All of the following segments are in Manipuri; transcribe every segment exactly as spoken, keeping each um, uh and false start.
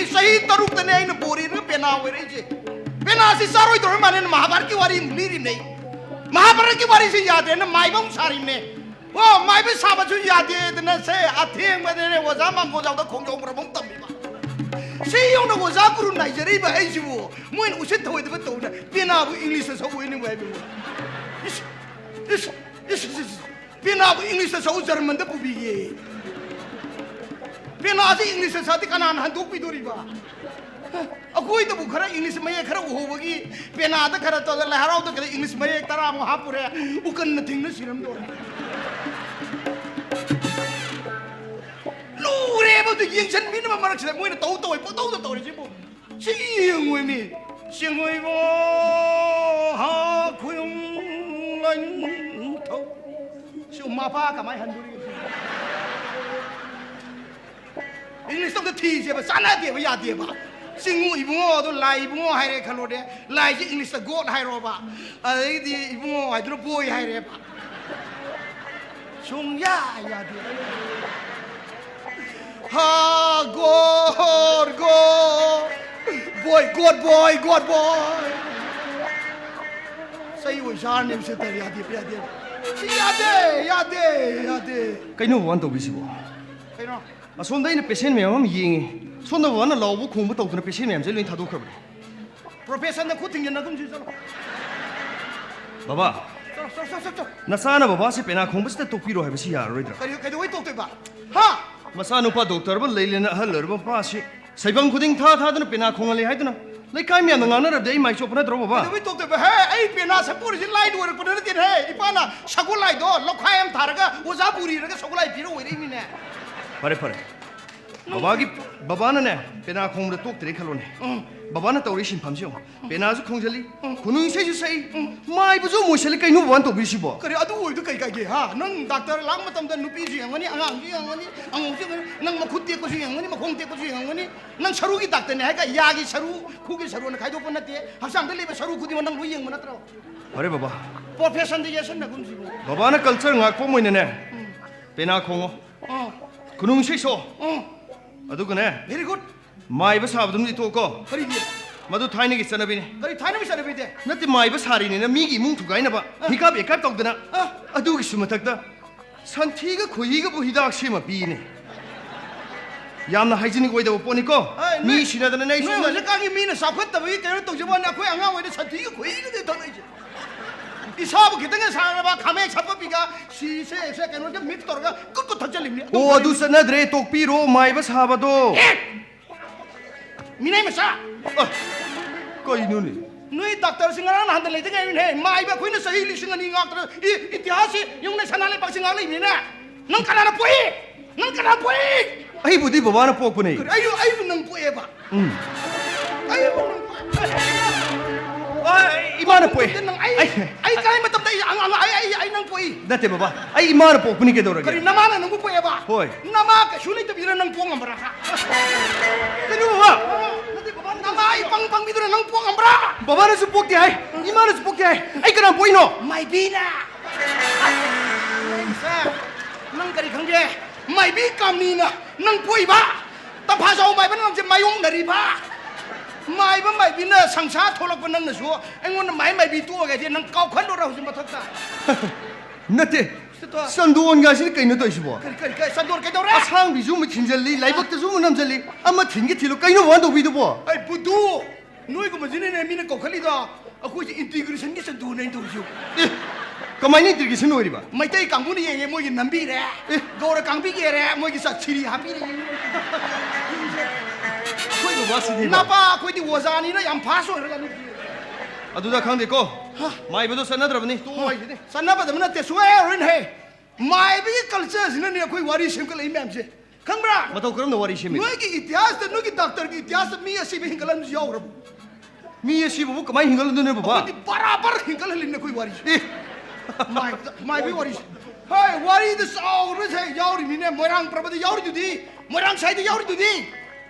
ꯆꯍꯤ ꯇꯔꯨꯛꯇꯅꯦ ꯑꯩꯅ ꯕꯣꯔꯤꯅ ꯄꯦꯅꯥ ꯑꯣꯏꯔꯛꯏꯁꯦ꯫ ꯄꯦꯅꯥꯁꯤ ꯆꯥꯔꯣꯏꯗꯧꯔ ꯃꯥꯜꯂꯦꯅ ꯃꯍꯥꯚꯥꯔꯠꯀꯤ ꯋꯥꯔꯤ ꯑꯃꯨꯛ ꯂꯤꯔꯤꯅꯦ꯫ ꯃꯍꯥꯚꯥꯔꯠꯀꯤ ꯋꯥꯔꯤꯁꯤ ꯌꯥꯗ꯭ꯔꯦꯅ ꯃꯥꯏꯕ ꯑꯃꯨꯛ ꯁꯥꯔꯤꯅꯦ꯫ ꯑꯣ, ꯃꯥꯏꯕ ꯁꯥꯕꯁꯨ ꯌꯥꯗꯦꯗꯅ ꯁꯦ ꯑꯊꯦꯡꯕꯗꯅꯦ ꯑꯣꯖꯥ ꯃꯥꯡꯒꯣꯜꯖꯥꯎꯗ ꯈꯣꯡꯖꯣꯝ ꯄ꯭ꯔꯕꯝ ꯇꯝꯃꯤꯕ꯫ ꯁꯤ ꯌꯧꯅ ꯑꯣꯖꯥ ꯒꯨꯔꯨ ꯅꯥꯏꯖꯔꯤꯕ ꯑꯩꯁꯤꯕꯨ ꯃꯣꯏꯅ ꯎꯁꯤꯠ ꯊꯧꯑꯣꯏꯗꯕ ꯇꯧꯅ ꯄꯦꯅꯥꯕꯨ ꯏꯪꯂꯤꯁꯇ ꯁꯛꯎ ꯍꯥꯏꯕ꯫ ꯏꯁ, ꯏꯁ, ꯏꯁ, ꯏꯁ, ꯏꯁ꯫ ꯄꯦꯅꯥꯕꯨ ꯏꯪꯂꯤꯁꯇ ꯁꯛꯎ, ꯖꯔꯃꯟꯗ ꯄꯨꯕꯤꯒꯦ꯫ ꯄꯦꯅꯥꯁꯤ ꯏꯪꯂꯤꯁꯇ ꯁꯛꯑꯗꯤ ꯀꯅꯥꯅ ꯍꯟꯗꯣꯛꯄꯤꯗꯣꯔꯤꯕ? ꯑꯩꯈꯣꯏꯗꯕꯨ ꯈꯔ ꯏꯪꯂꯤꯁ ꯃꯌꯦꯛ ꯈꯔ ꯎꯍꯧꯕꯒꯤ ꯄꯦꯅꯥꯗ ꯈꯔ ꯇꯧꯔꯒ ꯂꯥꯏ ꯍꯔꯥꯎꯗ ꯈꯔ ꯏꯪꯂꯤꯁ ꯃꯌꯦꯛ ꯇꯔꯥꯃꯨꯛ ꯍꯥꯞꯄꯨꯔꯦ, ꯎꯀꯟꯅ ꯊꯤꯡꯅ ꯁꯤꯔꯝꯗꯣꯔꯦ꯫ ꯂꯨꯔꯦꯕ ꯑꯗꯨ ꯌꯦꯡꯁꯤꯟꯕꯤꯅꯕ ꯃꯔꯛꯁꯤꯗ ꯃꯣꯏꯅ ꯇꯧ ꯇꯧꯋꯦ ꯄꯪꯇꯧꯗ ꯇꯧꯔꯤꯁꯤꯕꯨ꯫ ꯁꯤ ꯌꯦꯡꯉꯣꯏ ꯃꯤ꯫ ꯆꯤꯡꯉꯨꯏꯕꯣ ꯍꯥ ꯈꯨꯌꯨꯝ ꯂꯥꯏꯅꯤꯡꯊꯧ꯫ ꯁꯤ ꯃꯄꯥ ꯀꯃꯥꯏ ꯍꯟꯗꯣꯔꯤꯒꯦ? ꯏꯪꯂꯤꯁꯇ ꯑꯝꯇ ꯊꯤꯁꯦꯕ, ꯆꯥꯟꯅꯗꯦꯕ, ꯌꯥꯗꯦꯕ꯫ ꯆꯤꯡꯉꯨ ꯏꯕꯨꯡꯉꯣ ꯑꯗꯣ ꯂꯥꯏ ꯏꯕꯨꯡꯉꯣ ꯍꯥꯏꯔꯦ ꯈꯜꯂꯣꯅꯦ, ꯂꯥꯏꯁꯦ ꯏꯪꯂꯤꯁꯇ God ꯍꯥꯏꯔꯣꯕ, ꯑꯗꯩꯗꯤ ꯏꯕꯨꯡꯉꯣ ꯍꯥꯏꯗꯨꯅ boy ꯍꯥꯏꯔꯦꯕ꯫ ꯁꯨꯡꯌꯥ ꯌꯥꯗꯦ꯫ ꯍꯥ, God, God, boy, God boy, God boy꯫ ꯆꯩ ꯑꯣꯏ ꯆꯥꯔꯅꯦꯕ ꯁꯦ ꯇꯔꯦ, ꯌꯥꯗꯦ, ꯌꯥꯗꯦ꯫ ꯁꯤ ꯌꯥꯗꯦ, ꯌꯥꯗꯦ, ꯌꯥꯗꯦ꯫ ꯀꯩꯅꯣ ꯕꯕꯥꯅ ꯇꯧꯕꯤꯁꯤꯕꯣ? ꯀꯩꯅꯣ? ꯑꯁꯣꯝꯗ ꯑꯩꯅ patient ꯃꯌꯥꯝ ꯑꯃ ꯌꯦꯡꯉꯤ, ꯁꯣꯝꯗ ꯕꯕꯥꯅ ꯂꯥꯎꯕ ꯈꯣꯡꯕ ꯇꯧꯗꯅ patient ꯃꯌꯥꯝꯁꯦ ꯂꯣꯏ ꯊꯥꯗꯣꯛꯈ꯭ꯔꯕꯅꯦ꯫ Professionꯗ ꯈꯨꯠ ꯊꯤꯡꯖꯤꯟꯅꯒꯨꯝꯁꯤ, ꯆꯠꯂꯣ꯫ ꯕꯕꯥ, ꯆꯠꯂꯣ, ꯆꯠꯂꯣ, ꯆꯠꯂꯣ, ꯆꯠꯂꯣ꯫ ꯅꯆꯥꯅ ꯕꯕꯥꯁꯦ ꯄꯦꯅꯥ ꯈꯣꯡꯕꯁꯤꯗ ꯇꯣꯛꯄꯤꯔꯣ ꯍꯥꯏꯕꯁꯤ ꯌꯥꯔꯔꯣꯏꯗ꯭ꯔꯥ? ꯀꯔꯤ, ꯀꯩꯗꯧꯕꯩ ꯇꯣꯛꯇꯣꯏꯕ? ꯍꯥ? ꯃꯆꯥꯅꯨꯄꯥ ꯗꯣꯛꯇꯔ ꯑꯃ ꯂꯩ ꯂꯩꯅ ꯑꯍꯜ ꯑꯣꯏꯔꯕ ꯃꯄꯥꯁꯤ ꯁꯩꯕꯝ ꯈꯨꯗꯤꯡ ꯊꯥ ꯊꯥꯗꯨꯅ ꯄꯦꯅꯥ ꯈꯣꯡꯍꯜꯂꯤ ꯍꯥꯏꯗꯨꯅ ꯂꯩꯀꯥꯏ ꯃꯌꯥꯝꯅ ꯉꯥꯡꯅꯔꯕꯗꯤ ꯑꯩ ꯃꯥꯏ ꯆꯣꯞꯄ ꯅꯠꯇ꯭ꯔꯣ, ꯕꯕꯥ? ꯀꯩꯗꯧꯕꯩ ꯇꯣꯛꯇꯣꯏꯕ? ꯍꯦ, ꯑꯩ ꯄꯦꯅꯥ ꯁꯛꯄ ꯑꯣꯏꯔꯤꯁꯦ ꯂꯥꯏꯗ ꯑꯣꯏꯔꯛꯄ ꯅꯠꯇꯦꯅꯦ꯫ ꯏꯄꯥꯅ ꯁꯒꯣꯜ ꯂꯥꯏꯗꯣ ꯂꯧꯈꯥꯏ ꯑꯃ ꯊꯥꯔꯒ ꯑꯣꯖꯥ ꯄꯨꯔꯤꯔꯒ ꯁꯒꯣꯜ ꯂꯥꯏ ꯄꯤꯔ ꯑꯣꯏꯔꯛꯏꯃꯤꯅꯦ꯫ ꯐꯔꯦ, ꯐꯔꯦ꯫ ꯕꯕꯥꯒꯤ, ꯕꯕꯥꯅꯅꯦ, ꯄꯦꯅꯥ ꯈꯣꯡꯕꯗ ꯇꯣꯛꯇ꯭ꯔꯦ ꯈꯜꯂꯣꯅꯦ꯫ ꯎꯝ꯫ ꯕꯕꯥꯅ ꯇꯧꯔꯤ ꯁꯤꯟꯐꯝꯁꯦ ꯌꯦꯡꯉꯣ꯫ ꯄꯦꯅꯥꯁꯨ ꯈꯣꯡꯖꯜꯂꯤ, ꯎꯝ꯫ ꯈꯨꯅꯨꯡ ꯏꯁꯩꯁꯨ ꯁꯛꯏ, ꯎꯝ꯫ ꯃꯥꯏꯕꯁꯨ ꯃꯣꯏꯁꯜꯂꯤ, ꯀꯩꯅꯣ ꯕꯕꯥꯅ ꯇꯧꯕꯤꯔꯤꯁꯤꯕꯣ? ꯀꯔꯤ ꯑꯗꯨ ꯑꯣꯏꯕꯗꯨ ꯀꯩ ꯀꯥꯏꯒꯦ, ꯍꯥ? ꯅꯪ ꯗꯥꯛꯇꯔ ꯂꯥꯛ ꯃꯇꯝꯗ ꯅꯨꯄꯤꯁꯨ ꯌꯦꯡꯉꯅꯤ, ꯑꯉꯥꯡꯁꯨ ꯌꯦꯡꯉꯅꯤ, ꯑꯉꯧꯁꯨ ꯌꯦꯡꯉꯅꯤ, ꯅꯪ ꯃꯈꯨꯠ ꯇꯦꯛꯄꯁꯨ ꯌꯦꯡꯉꯅꯤ, ꯃꯈꯣꯡ ꯇꯦꯛꯄꯁꯨ ꯌꯦꯡꯉꯅꯤ꯫ ꯅꯪ ꯁꯔꯨꯒꯤ ꯗꯥꯛꯇꯔꯅꯦ ꯍꯥꯏꯔꯒ ꯌꯥꯒꯤ ꯁꯔꯨ, ꯈꯨꯒꯤ ꯁꯔꯨ ꯑꯅ ꯈꯥꯏꯗꯣꯛꯄ ꯅꯠꯇꯦ꯫ ꯍꯛꯆꯥꯡꯗ ꯂꯩꯕ ꯁꯔꯨ ꯈꯨꯗꯤꯡꯃꯛ ꯅꯪ ꯂꯣꯏ ꯌꯦꯡꯕ ꯅꯠꯇ꯭ꯔꯣ? ꯐꯔꯦ ꯕꯕꯥ꯫ Professionꯗ ꯌꯦꯠꯁꯟꯅꯒꯨꯝꯁꯤꯕꯨ꯫ ꯕꯕꯥꯅ culture ꯉꯥꯛꯄ ꯑꯃ ꯑꯣꯏꯅꯅꯦ, ꯎꯝ꯫ ꯄꯦꯅꯥ ꯈꯣꯡꯉꯣ꯫ ꯑꯥ꯫ ꯈꯨꯅꯨꯡ ꯏꯁꯩ ꯁꯛꯑꯣ꯫ ꯑꯥ꯫ ꯑꯗꯨꯒꯅꯦ, very good꯫ ꯃꯥꯏꯕ ꯁꯥꯕꯗꯨꯝꯗꯤ ꯇꯣꯛꯀꯣ꯫ ꯀꯔꯤꯒꯤ? ꯃꯗꯨ ꯊꯥꯏꯅꯒꯤ ꯆꯠꯅꯕꯤꯅꯤ꯫ ꯀꯔꯤ ꯊꯥꯏꯅꯒꯤ ꯆꯠꯅꯕꯤꯗꯤ? ꯅꯠꯇꯦ, ꯃꯥꯏꯕ ꯁꯥꯔꯤꯅꯤꯅ ꯃꯤꯒꯤ ꯏꯃꯨꯡ ꯊꯨꯒꯥꯏꯅꯕ, ꯑ꯫ ꯍꯤꯀꯥꯞ ꯑꯦꯀꯥꯞ ꯇꯧꯗꯅ꯫ ꯑ꯫ ꯑꯗꯨꯒꯤꯁꯨ ꯃꯊꯛꯇ ꯁꯟꯊꯤꯒ ꯈꯣꯏꯍꯤꯒꯕꯨ ꯍꯤꯗꯥꯛ ꯁꯦꯝꯃ ꯄꯤꯅꯦ꯫ ꯌꯥꯝꯅ ꯍꯥꯏꯖꯤꯅꯤꯛ ꯑꯣꯏꯗꯕ ꯄꯣꯠꯅꯤꯀꯣ꯫ ꯑ, ꯃꯤ ꯅꯣꯏ, ꯁꯤꯅꯗꯅ ꯅꯣꯏ ꯁꯣꯝꯗ ꯍꯧꯖꯤꯛꯀꯥꯟꯒꯤ ꯃꯤꯅ ꯆꯥꯎꯈꯠꯇꯕꯒꯤ ꯀꯩꯅꯣ ꯇꯧꯖꯕ ꯋꯥꯅꯤ, ꯑꯩꯈꯣꯏ ꯑꯉꯥꯡ ꯑꯣꯏꯅ ꯁꯟꯊꯤꯒ ꯈꯣꯏꯍꯤꯒꯗꯤ ꯊꯛꯂꯛꯏꯁꯦ꯫ ꯏꯁꯥꯕꯨ ꯈꯤꯇꯪꯒ ꯁꯥꯟꯅꯕ ꯈꯥꯃꯦꯟ ꯁꯥꯄꯠꯄꯤꯒ ꯁꯤꯁꯦ ꯁꯦ ꯀꯩꯅꯣꯁꯦ mix ꯇꯧꯔꯒ ꯀꯨꯠ ꯀꯨꯠ ꯊꯛꯆꯜꯂꯤꯕꯅꯤ꯫ ꯑꯣ, ꯑꯗꯨ ꯆꯠꯅꯗ꯭ꯔꯦ, ꯇꯣꯛꯄꯤꯔꯣ ꯃꯥꯏꯕ ꯁꯥꯕꯗꯣ꯫ ꯑꯦ! ꯃꯤꯅꯥꯏ ꯃꯆꯥ! ꯑ, ꯀꯩꯅꯣꯅꯦ? ꯅꯣꯏ ꯗꯥꯛꯇꯔꯁꯤ ꯉꯔꯥꯡ ꯅꯍꯥꯟꯗ ꯂꯩꯗ ꯉꯥꯏꯔꯤꯅꯦ꯫ ꯃꯥꯏꯕ ꯑꯩꯈꯣꯏꯅ ꯆꯍꯤ ꯂꯤꯁꯤꯡ ꯑꯅꯤ ꯉꯥꯛꯇꯅ ꯏ-, ꯏꯇꯤꯍꯥꯁꯁꯤ ꯌꯦꯡꯉꯨꯅꯦ, ꯁꯅꯥ ꯂꯩꯕꯥꯛꯁꯤ ꯉꯥꯛꯂꯛꯏꯕꯅꯤꯅꯦ꯫ ꯅꯪ ꯀꯅꯥꯅ ꯄꯣꯛꯏ? ꯅꯪ ꯀꯅꯥ ꯄꯣꯛꯏ? ꯑꯩꯕꯨꯗꯤ ꯕꯕꯥꯅ ꯄꯣꯛꯄꯅꯦ꯫ ꯀꯔꯤ? ꯑꯩꯕꯨ, ꯑꯩꯕꯨ ꯅꯪ ꯄꯣꯛꯑꯦꯕ? ꯎꯝ꯫ ꯑꯩꯕꯨ ꯅꯪ ꯄꯣꯛꯑꯦ꯫ ꯑ, ꯏꯃꯥꯅ ꯄꯣꯛꯑꯦ꯫ ꯅꯪ, ꯑꯩ, ꯑꯩ, ꯑꯩ ꯀꯥꯏ ꯃꯇꯝꯗ ꯑꯩ, ꯑꯉꯥꯡ, ꯑꯉꯥꯡ, ꯑꯩ, ꯑꯩ, ꯑꯩ ꯅꯪ ꯄꯣꯛꯏ? ꯅꯠꯇꯦ ꯕꯕꯥ, ꯑꯩ ꯏꯃꯥꯅ ꯄꯣꯛꯄꯅꯤ ꯀꯩꯗꯧꯔꯒꯦ? ꯀꯔꯤ, ꯅꯃꯥꯅ ꯅꯪꯕꯨ ꯄꯣꯛꯑꯦꯕ? ꯍꯣꯏ꯫ ꯅꯃꯥ ꯀꯩꯁꯨ ꯂꯩꯇꯕꯤꯗ ꯅꯪ ꯄꯣꯛ ꯉꯝꯕ꯭ꯔꯥ? ꯀꯩꯅꯣ ꯕꯕꯥ? ꯅꯠꯇꯦ ꯕꯕꯥ, ꯅꯃꯥ ꯏꯄꯪ ꯄꯪꯕꯤꯗꯨꯅ ꯅꯪ ꯄꯣꯛ ꯉꯝꯕ꯭ꯔꯥ? ꯕꯕꯥꯅꯁꯨ ꯄꯣꯛꯇꯦ ꯍꯥꯏ, ꯏꯃꯥꯅꯁꯨ ꯄꯣꯛꯇꯦ ꯍꯥꯏ, ꯑꯩ ꯀꯅꯥ ꯄꯣꯛꯏꯅꯣ? ꯃꯥꯏꯕꯤꯅ꯫ ꯁꯦ, ꯅꯪ ꯀꯔꯤ ꯈꯪꯒꯦ? ꯃꯥꯏꯕꯤ ꯀꯥꯝꯅꯤꯅ ꯅꯪ ꯄꯣꯛꯏꯕ? ꯇꯝꯐꯥꯖꯥꯎ ꯃꯥꯏꯕꯅ ꯅꯪꯁꯦ ꯃꯥꯌꯣꯛꯅꯔꯤꯕ? ꯃꯥꯏꯕ ꯃꯥꯏꯕꯤꯅ ꯁꯪꯁꯥꯔ ꯊꯣꯛꯂꯛꯄ ꯅꯪꯅꯁꯨ ꯑꯩꯉꯣꯟꯗ ꯃꯥꯏ ꯃꯥꯏꯕꯤ ꯇꯣꯛꯑꯒ ꯍꯥꯏꯗꯤ ꯅꯪ ꯀꯥꯎꯈꯠꯂꯨꯔ ꯍꯧꯖꯤꯛ ꯃꯊꯛꯇ? ꯅꯠꯇꯦ꯫ ꯁꯤꯇꯣ꯫ ꯆꯟꯗꯣꯟꯒꯁꯤꯅ ꯀꯩꯅꯣ ꯇꯧꯔꯤꯁꯤꯕꯣ? ꯀꯔꯤ, ꯀꯔꯤ, ꯀꯔꯤ? ꯆꯟꯗꯣꯟ ꯀꯩꯗꯧꯔꯦ? ꯑꯁꯥꯡꯕꯤꯁꯨ ꯑꯃꯨꯛ ꯊꯤꯟꯖꯜꯂꯤ, ꯂꯥꯏꯕꯛꯇꯁꯨ ꯑꯃꯨꯛ ꯅꯝꯖꯜꯂꯤ, ꯑꯃ ꯊꯤꯟꯒꯦ ꯊꯤꯜꯂꯨ, ꯀꯩꯅꯣ ꯋꯥꯟ ꯇꯧꯕꯤꯗꯨꯕꯣ? ꯑꯩ ꯕꯨꯙꯨ! ꯅꯣꯏꯒꯨꯝꯕꯁꯤꯅꯅꯦ ꯃꯤꯅ ꯀꯧꯈꯠꯂꯤꯗꯣ, ꯑꯩꯈꯣꯏꯁꯦ integration ꯒꯤ ꯆꯟꯗꯣꯟ ꯍꯥꯏꯅ ꯇꯧꯔꯤꯁꯦ꯫ ꯑꯦ, ꯀꯃꯥꯏꯅ integration ꯑꯣꯏꯔꯤꯕ? ꯃꯩꯇꯩ ꯀꯥꯡꯕꯨꯅ ꯌꯦꯡꯉꯦ, ꯃꯣꯏꯒꯤ ꯅꯝꯕꯤꯔꯦ꯫ ꯑꯦ꯫ ꯒꯧꯔ ꯀꯥꯡꯕꯤꯒꯤ ꯑꯦꯔꯦ, ꯃꯣꯏꯒꯤ ꯆꯠ ꯁꯤꯔꯤ ꯍꯥꯞꯄꯤꯔꯦ꯫ ꯑꯩꯈꯣꯏ ꯕꯕꯥꯁꯤꯗꯤꯕ? ꯅꯄꯥ ꯑꯩꯈꯣꯏꯗꯤ ꯑꯣꯖꯥꯅꯤꯅ ꯌꯥꯝ ꯐꯥꯁ ꯑꯣꯏꯔꯒ ꯑꯗꯨꯝ ꯑꯗꯨꯗ ꯈꯪꯗꯦꯀꯣ꯫ ꯍꯥ꯫ ꯃꯥꯏꯕꯗꯣ ꯆꯠꯅꯗ꯭ꯔꯕꯅꯤ꯫ ꯇꯣꯛꯑꯣ ꯍꯥꯏꯁꯤꯅꯤ꯫ ꯆꯠꯅꯕꯗꯕ ꯅꯠꯇꯦ, ꯁꯨꯡꯌꯥ ꯌꯥꯔꯣꯏꯅꯦꯍꯦ꯫ ꯃꯥꯏꯕꯒꯤ culture ꯁꯤꯅꯅꯦ ꯑꯩꯈꯣꯏ ꯋꯥꯔꯤ ꯁꯦꯝꯒꯠꯂꯛꯏ ꯃꯌꯥꯝꯁꯦ꯫ ꯈꯪꯕ꯭ꯔꯥ? ꯃꯇꯧ ꯀꯔꯝꯅ ꯋꯥꯔꯤ ꯁꯦꯝꯃꯤ? ꯅꯣꯏꯒꯤ ꯏꯇꯤꯍꯥꯁꯇ ꯅꯣꯏꯒꯤ ꯗꯥꯛꯇꯔꯒꯤ ꯏꯇꯤꯍꯥꯁꯇ ꯃꯤ ꯑꯁꯤꯕ ꯍꯦꯟꯒꯠꯂꯝꯕꯁꯨ ꯌꯥꯎꯈ꯭ꯔꯕꯣ? ꯃꯤ ꯑꯁꯤꯕꯕꯨ ꯀꯃꯥꯏꯅ ꯍꯤꯡꯒꯠꯂꯝꯗꯣꯏꯅꯣ ꯕꯕꯥ? ꯑꯩꯈꯣꯏꯗꯤ ꯕꯔꯥꯕꯔ ꯍꯤꯡꯒꯠꯍꯜꯂꯤꯅꯦ ꯑꯩꯈꯣꯏ ꯋꯥꯔꯤꯁꯦ꯫ ꯑꯦ꯫ ꯃꯥꯏꯕ-, ꯃꯥꯏꯕꯒꯤ ꯋꯥꯔꯤꯁꯦ꯫ ꯍꯣꯏ, ꯋꯥꯔꯤꯗ ꯆꯥꯎꯔꯁꯦ ꯌꯥꯎꯔꯤꯃꯤꯅꯦ, ꯃꯣꯏꯔꯥꯡ ꯄ꯭ꯔꯕꯗ ꯌꯥꯎꯔꯤꯗꯨꯗꯤ, ꯃꯣꯏꯔꯥꯡ ꯁꯥꯏꯗ ꯌꯥꯎꯔꯤꯗꯨꯗꯤ꯫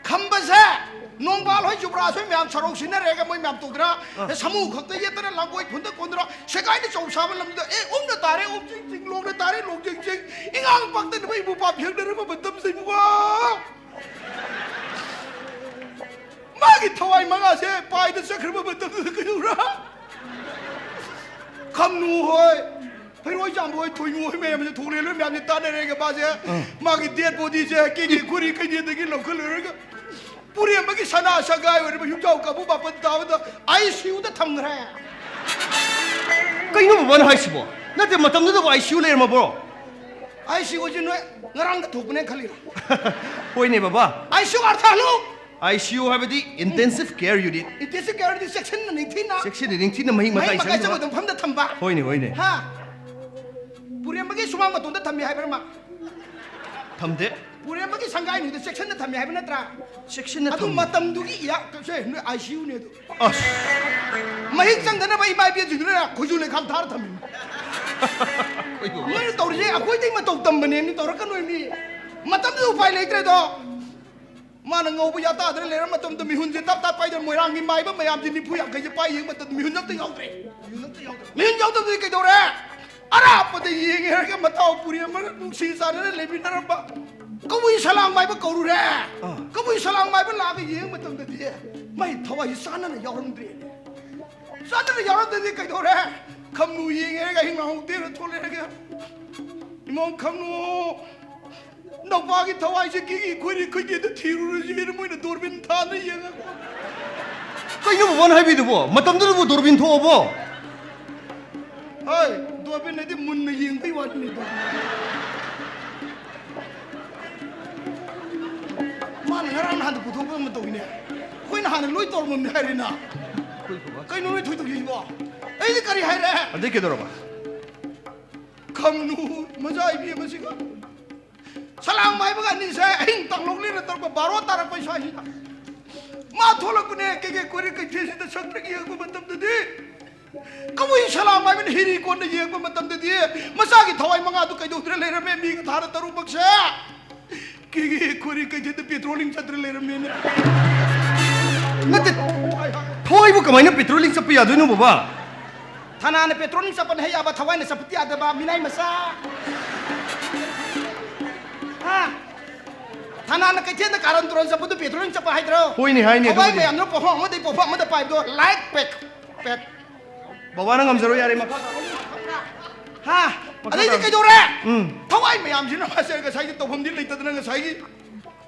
ꯈꯝꯕꯁꯦ ꯅꯣꯡꯕꯥꯜ ꯍꯣꯏ ꯖꯨꯕ꯭ꯔꯥꯖ ꯍꯣꯏ ꯃꯌꯥꯝ ꯁꯔꯧ ꯁꯤꯟꯅꯔꯦꯒ ꯃꯣꯏ ꯃꯌꯥꯝ ꯇꯧꯗꯅ ꯑꯥ꯫ ꯁꯃꯨ ꯈꯛꯇ ꯌꯦꯠꯇꯅ ꯂꯥꯡꯒꯣꯏ ꯈꯨꯟꯗ ꯀꯣꯟꯗ꯭ꯔ ꯁꯦꯒꯥꯏꯅ ꯆꯧ ꯁꯥꯕ ꯂꯝꯗ ꯑꯦ ꯎꯝꯅ ꯇꯥꯔꯦ ꯎꯝ ꯆꯤꯡ ꯆꯤꯡ ꯂꯣꯡꯅ ꯇꯥꯔꯦ ꯂꯣꯡ ꯆꯤꯡ ꯆꯤꯡ ꯏꯉꯥꯡ ꯄꯥꯛꯇꯅꯕ ꯏꯕꯨ ꯄꯥꯞ ꯌꯦꯡꯅꯔꯕ ꯃꯇꯝꯁꯤꯕꯨ ꯃꯥꯒꯤ ꯊꯋꯥꯏ ꯃꯉꯥꯁꯦ ꯄꯥꯏꯗ ꯆꯠꯈ꯭ꯔꯕ ꯃꯇꯝꯗꯨꯗ ꯀꯩꯗꯧꯔꯥ? ꯈꯝꯅꯨ ꯍꯣꯏ, ꯐꯩꯔꯣꯏ ꯆꯥꯝꯕ ꯍꯣꯏ, ꯊꯣꯏꯅꯨ ꯍꯣꯏ ꯃꯌꯥꯝꯁꯦ, ꯊꯣꯡꯂꯦꯟ ꯍꯣꯏ ꯃꯌꯥꯝꯁꯦ ꯇꯥꯟꯅꯔꯦꯒ ꯃꯥꯁꯦ, ꯑꯥ꯫ ꯃꯥꯒꯤ ꯗꯦꯠ ꯕꯣꯗꯤꯁꯦ ꯀꯦꯒꯦ ꯈꯨꯔꯤ ꯀꯩꯊꯦꯜꯗꯒꯤ ꯂꯧꯈꯠꯂꯨꯔꯒ ꯄꯨꯔꯦꯝꯕꯒꯤ ꯁꯅꯥ ꯁꯪꯒꯥꯏ ꯑꯣꯏꯔꯤꯕ ꯌꯨꯝꯖꯥꯎ ꯀꯥꯡꯕꯨ ꯃꯥꯄꯟ ꯇꯥꯕꯗ ꯑꯥꯏ ꯁꯤ ꯌꯨꯗ ꯊꯝꯈ꯭ꯔꯦ꯫ ꯀꯩꯅꯣ ꯕꯕꯥꯅ ꯍꯥꯏꯁꯤꯕꯣ? ꯅꯠꯇꯦ, ꯃꯇꯝꯗꯨꯗꯕꯨ I C U ꯂꯩꯔꯝꯃꯕ꯭ꯔꯣ? I C U ꯁꯤ ꯅꯣꯏ ꯉꯔꯥꯡꯗ ꯊꯣꯛꯄꯅꯦ ꯈꯜꯂꯤꯔꯣ? ꯍꯣꯏꯅꯦ ꯕꯕꯥ꯫ ꯑꯥꯏ ꯁꯤ ꯌꯨ ꯑꯥꯔꯊ ꯍꯜꯂꯨ꯫ ꯑꯥꯏ ꯁꯤ ꯌꯨ ꯍꯥꯏꯕꯗꯤ Intensive Care Unit꯫ Intensive Care Unit ꯆꯦꯛꯁꯤꯟꯅ ꯅꯤꯡꯊꯤꯅ ꯆꯦꯛꯁꯤꯟꯅ ꯅꯤꯡꯊꯤꯅ ꯃꯍꯤꯛ ꯃꯇꯥꯏ ꯃꯍꯤꯛ ꯃꯇꯥꯏ ꯁꯪꯗꯕ꯫ ꯆꯪꯕ ꯃꯐꯝꯗ ꯊꯝꯕ꯫ ꯍꯣꯏꯅꯦ, ꯍꯣꯏꯅꯦ꯫ ꯍꯥ? ꯄꯨꯔꯦꯝꯕꯒꯤ ꯁꯨꯃꯥꯡ ꯃꯇꯣꯟꯗ ꯊꯝꯃꯤ ꯍꯥꯏꯕ꯭ꯔꯥ ꯃꯥ? ꯊꯝꯗꯦ꯫ ꯄꯨꯔꯦꯝꯕꯒꯤ ꯁꯪꯒꯥꯏꯅꯤꯗ ꯆꯦꯛꯁꯤꯟꯅ ꯊꯝꯃꯤ ꯍꯥꯏꯕ ꯅꯠꯇ꯭ꯔꯥ? ꯆꯦꯛꯁꯤꯟꯅ ꯑꯗꯨ ꯊꯝꯃꯤ꯫ ꯃꯇꯝꯗꯨꯒꯤ ꯏꯌꯥ-, ꯁꯦ, ꯅꯣꯏ ꯑꯥꯏ ꯁꯤ ꯌꯨꯅꯦ ꯑꯗꯨ꯫ ꯑꯁ꯫ ꯃꯍꯤꯛ ꯆꯪꯗꯅꯕ ꯏꯃꯥ ꯏꯕꯦꯟꯁꯤꯡꯗꯨꯅ ꯈꯣꯏꯖꯨ ꯂꯩꯈꯥꯝ ꯊꯥꯔ ꯊꯝꯃꯤꯅꯤ꯫ ꯑꯩꯈꯣꯏꯕꯨ꯫ ꯅꯣꯏꯅ ꯇꯧꯔꯤꯁꯦ ꯑꯩꯈꯣꯏꯗꯩ ꯃꯇꯧ ꯇꯝꯕꯅꯦ, ꯃꯤ ꯇꯧꯔꯛꯀꯅꯣ ꯃꯤ꯫ ꯃꯇꯝꯗꯨꯗ ꯎꯄꯥꯏ ꯂꯩꯇ꯭ꯔꯦꯗꯣ꯫ ꯃꯥꯅ ꯉꯧꯕ ꯌꯥꯇꯥꯗꯅ ꯂꯩꯔ ꯃꯇꯝꯗ ꯃꯤꯍꯨꯟꯁꯦ ꯇꯞ ꯇꯞ ꯄꯥꯏꯗꯅ ꯃꯣꯏꯔꯥꯡꯒꯤ ꯃꯥꯏꯕ ꯃꯌꯥꯝꯁꯦ ꯅꯤꯐꯨ ꯌꯥꯡꯈꯩꯁꯦ ꯄꯥꯏ ꯌꯦꯡꯕ ꯃꯇꯝꯗ ꯃꯤꯍꯨꯟ ꯑꯝꯇ ꯌꯥꯎꯗ꯭ꯔꯦ꯫ ꯃꯤꯍꯨꯟ ꯑꯝꯇ ꯌꯥꯎꯗ꯭ꯔꯦ꯫ ꯃꯤꯍꯨꯟ ꯌꯥꯎꯗꯕꯗꯤ ꯀꯩꯗꯧꯔꯦ? ꯑꯔꯥꯞꯄꯗ ꯌꯦꯡꯉꯦ ꯍꯥꯏꯔꯒ ꯃꯇꯥꯎ ꯄꯨꯔꯤ ꯑꯃꯒ ꯅꯨꯡꯁꯤ ꯆꯥꯟꯅꯅ ꯂꯩꯃꯤꯟꯅꯔꯝꯕ ꯀꯕꯨꯏ ꯁꯂꯥꯡ ꯃꯥꯏꯕ ꯀꯧꯔꯨꯔꯦ꯫ ꯑꯥ꯫ ꯀꯕꯨꯏ ꯁꯂꯥꯡ ꯃꯥꯏꯕ ꯂꯥꯛꯑꯒ ꯌꯦꯡꯕ ꯃꯇꯝꯗꯗꯤ ꯃꯥꯏ ꯊꯋꯥꯏꯁꯤ ꯆꯥꯟꯅꯅ ꯌꯥꯎꯔꯝꯗ꯭ꯔꯦꯅꯦ꯫ ꯆꯥꯟꯅꯅ ꯌꯥꯎꯔꯝꯗ꯭ꯔꯗꯤ ꯀꯩꯗꯧꯔꯦ? ꯈꯝꯅꯨ ꯌꯦꯡꯉꯦ ꯍꯥꯏꯔꯒ ꯑꯍꯤꯡ ꯉꯥꯍꯧ ꯇꯦꯔ ꯊꯣꯛꯂꯛꯑꯦ ꯍꯥꯏꯔꯒ, "ꯏꯃꯧ ꯈꯝꯅꯨ, ꯅꯧꯄꯥꯒꯤ ꯊꯋꯥꯏꯁꯦ ꯀꯤꯒꯤ ꯈꯣꯏꯔꯤ ꯈꯣꯏꯗꯦꯗ ꯊꯤꯔꯨꯔꯁꯤ" ꯍꯥꯏꯅ ꯃꯣꯏꯅ ꯗꯣꯔꯕꯤꯟ ꯊꯥꯜꯂ ꯌꯦꯡꯉꯛꯄ꯫ ꯀꯩꯅꯣ ꯕꯕꯥꯅ ꯍꯥꯏꯕꯤꯗꯨꯕꯣ? ꯃꯇꯝꯗꯨꯗꯕꯨ ꯗꯣꯔꯕꯤꯟ ꯊꯣꯛꯑꯕꯣ? ꯍꯣꯏ, ꯗꯣꯔꯕꯤꯟ ꯍꯥꯏꯗꯤ ꯃꯨꯟꯅ ꯌꯦꯡꯕꯩ ꯋꯥꯔꯤꯅꯤ꯫ ꯃꯥꯅ ꯉꯔꯥꯡ ꯅꯍꯥꯟꯗ ꯄꯨꯊꯣꯛꯄ ꯑꯃ ꯇꯧꯋꯤꯅꯦ꯫ ꯑꯩꯈꯣꯏꯅ ꯍꯥꯟꯅ ꯂꯣꯏ ꯇꯧꯔꯝꯃꯝꯅꯦ ꯍꯥꯏꯔꯤꯅ꯫ ꯀꯩꯅꯣ ꯅꯣꯏ ꯊꯣꯏꯗꯣꯛ ꯌꯩꯁꯤꯕꯣ? ꯑꯩꯗꯤ ꯀꯔꯤ ꯍꯥꯏꯔꯦ? ꯑꯗꯩ ꯀꯩꯗꯧꯔꯕ? ꯈꯝꯅꯨ ꯃꯆꯥ ꯏꯕꯤ ꯑꯃꯁꯤꯒ ꯁꯂꯥꯡ ꯃꯥꯏꯕꯒ ꯑꯅꯤꯁꯦ ꯑꯍꯤꯡ ꯇꯥꯡꯂꯣꯛꯂꯤꯅ ꯇꯧꯔꯛꯄ ꯕꯥꯔꯣ ꯇꯥꯔꯛꯄ ꯏꯁꯥꯁꯤꯗ ꯃꯥ ꯊꯣꯛꯂꯛꯄꯅꯦ꯫ ꯀꯩꯀꯩ ꯀꯣꯏꯔꯦ ꯀꯩꯊꯦꯜꯁꯤꯗ ꯁꯛꯇ꯭ꯔꯒ ꯌꯦꯡꯉꯛꯄ ꯃꯇꯝꯗꯗꯤ ꯀꯕꯨꯏ ꯁꯂꯥꯡ ꯃꯥꯏꯕꯅ ꯍꯤꯔꯤ ꯀꯣꯟꯅ ꯌꯦꯡꯉꯛꯄ ꯃꯇꯝꯗꯗꯤ ꯃꯆꯥꯒꯤ ꯊꯋꯥꯏ ꯃꯉꯥꯗꯨ ꯀꯩꯗꯧꯗ꯭ꯔꯦ ꯂꯩꯔꯝꯃꯦ꯫ ꯃꯤꯒ ꯊꯥꯔ ꯇꯔꯨꯛꯃꯛꯁꯦ ꯀꯦꯒꯦ ꯈꯣꯔꯤ ꯀꯩꯊꯦꯜꯗ ꯄꯦꯇ꯭ꯔꯣꯂꯤꯡ ꯆꯠꯇ꯭ꯔ ꯂꯩꯔꯝꯃꯦꯅꯦ꯫ ꯅꯠꯇꯦ, ꯊꯋꯥꯏꯕꯨ ꯀꯃꯥꯏꯅ ꯄꯦꯇ꯭ꯔꯣꯂꯤꯡ ꯆꯠꯄ ꯌꯥꯗꯣꯏꯅꯣ ꯕꯕꯥ? ꯊꯅꯥꯅ ꯄꯦꯇ꯭ꯔꯣꯂꯤꯡ ꯆꯠꯄꯅ ꯍꯦꯛ ꯌꯥꯕ, ꯊꯋꯥꯏꯅ ꯆꯠꯄꯗꯤ ꯌꯥꯗꯕ, ꯃꯤꯅꯥꯏ ꯃꯆꯥ꯫ ꯍꯥ? ꯍꯥꯟꯅ ꯀꯩꯊꯦꯜꯗ ꯀꯥꯔꯟ ꯇꯨꯔꯟ ꯆꯠꯄꯗꯣ ꯄꯦꯇ꯭ꯔꯣꯂꯤꯡ ꯆꯠꯄ ꯍꯥꯏꯗ꯭ꯔꯣ? ꯍꯣꯏꯅꯦ, ꯍꯥꯏꯅꯦ, ꯊꯋꯥꯏ ꯑꯗꯨꯕꯨꯗꯤ꯫ ꯃꯌꯥꯝꯗꯨꯅ ꯄꯣꯐꯝ ꯑꯃꯗꯩ ꯄꯣꯐꯝ ꯑꯃꯗ ꯄꯥꯏꯕꯗꯣ ꯂꯥꯏꯛ ꯄꯦꯛ ꯄꯦꯛ꯫ ꯕꯕꯥꯅ ꯉꯝꯖꯔꯣꯏ, ꯌꯥꯔꯦ, ꯃꯈꯥ ꯇꯥꯔꯣ꯫ ꯍꯥ? ꯃꯈꯥ ꯑꯗꯩꯗꯤ ꯇꯥꯔꯣ꯫ ꯀꯩꯗꯧꯔꯦ? ꯎꯝ꯫ ꯊꯋꯥꯏ ꯃꯌꯥꯝꯁꯤꯅ ꯃꯥꯁꯦ ꯉꯁꯥꯏꯒꯤ ꯇꯧꯐꯝꯗꯤ ꯂꯩꯇꯗꯅ ꯉꯁꯥꯏꯒꯤ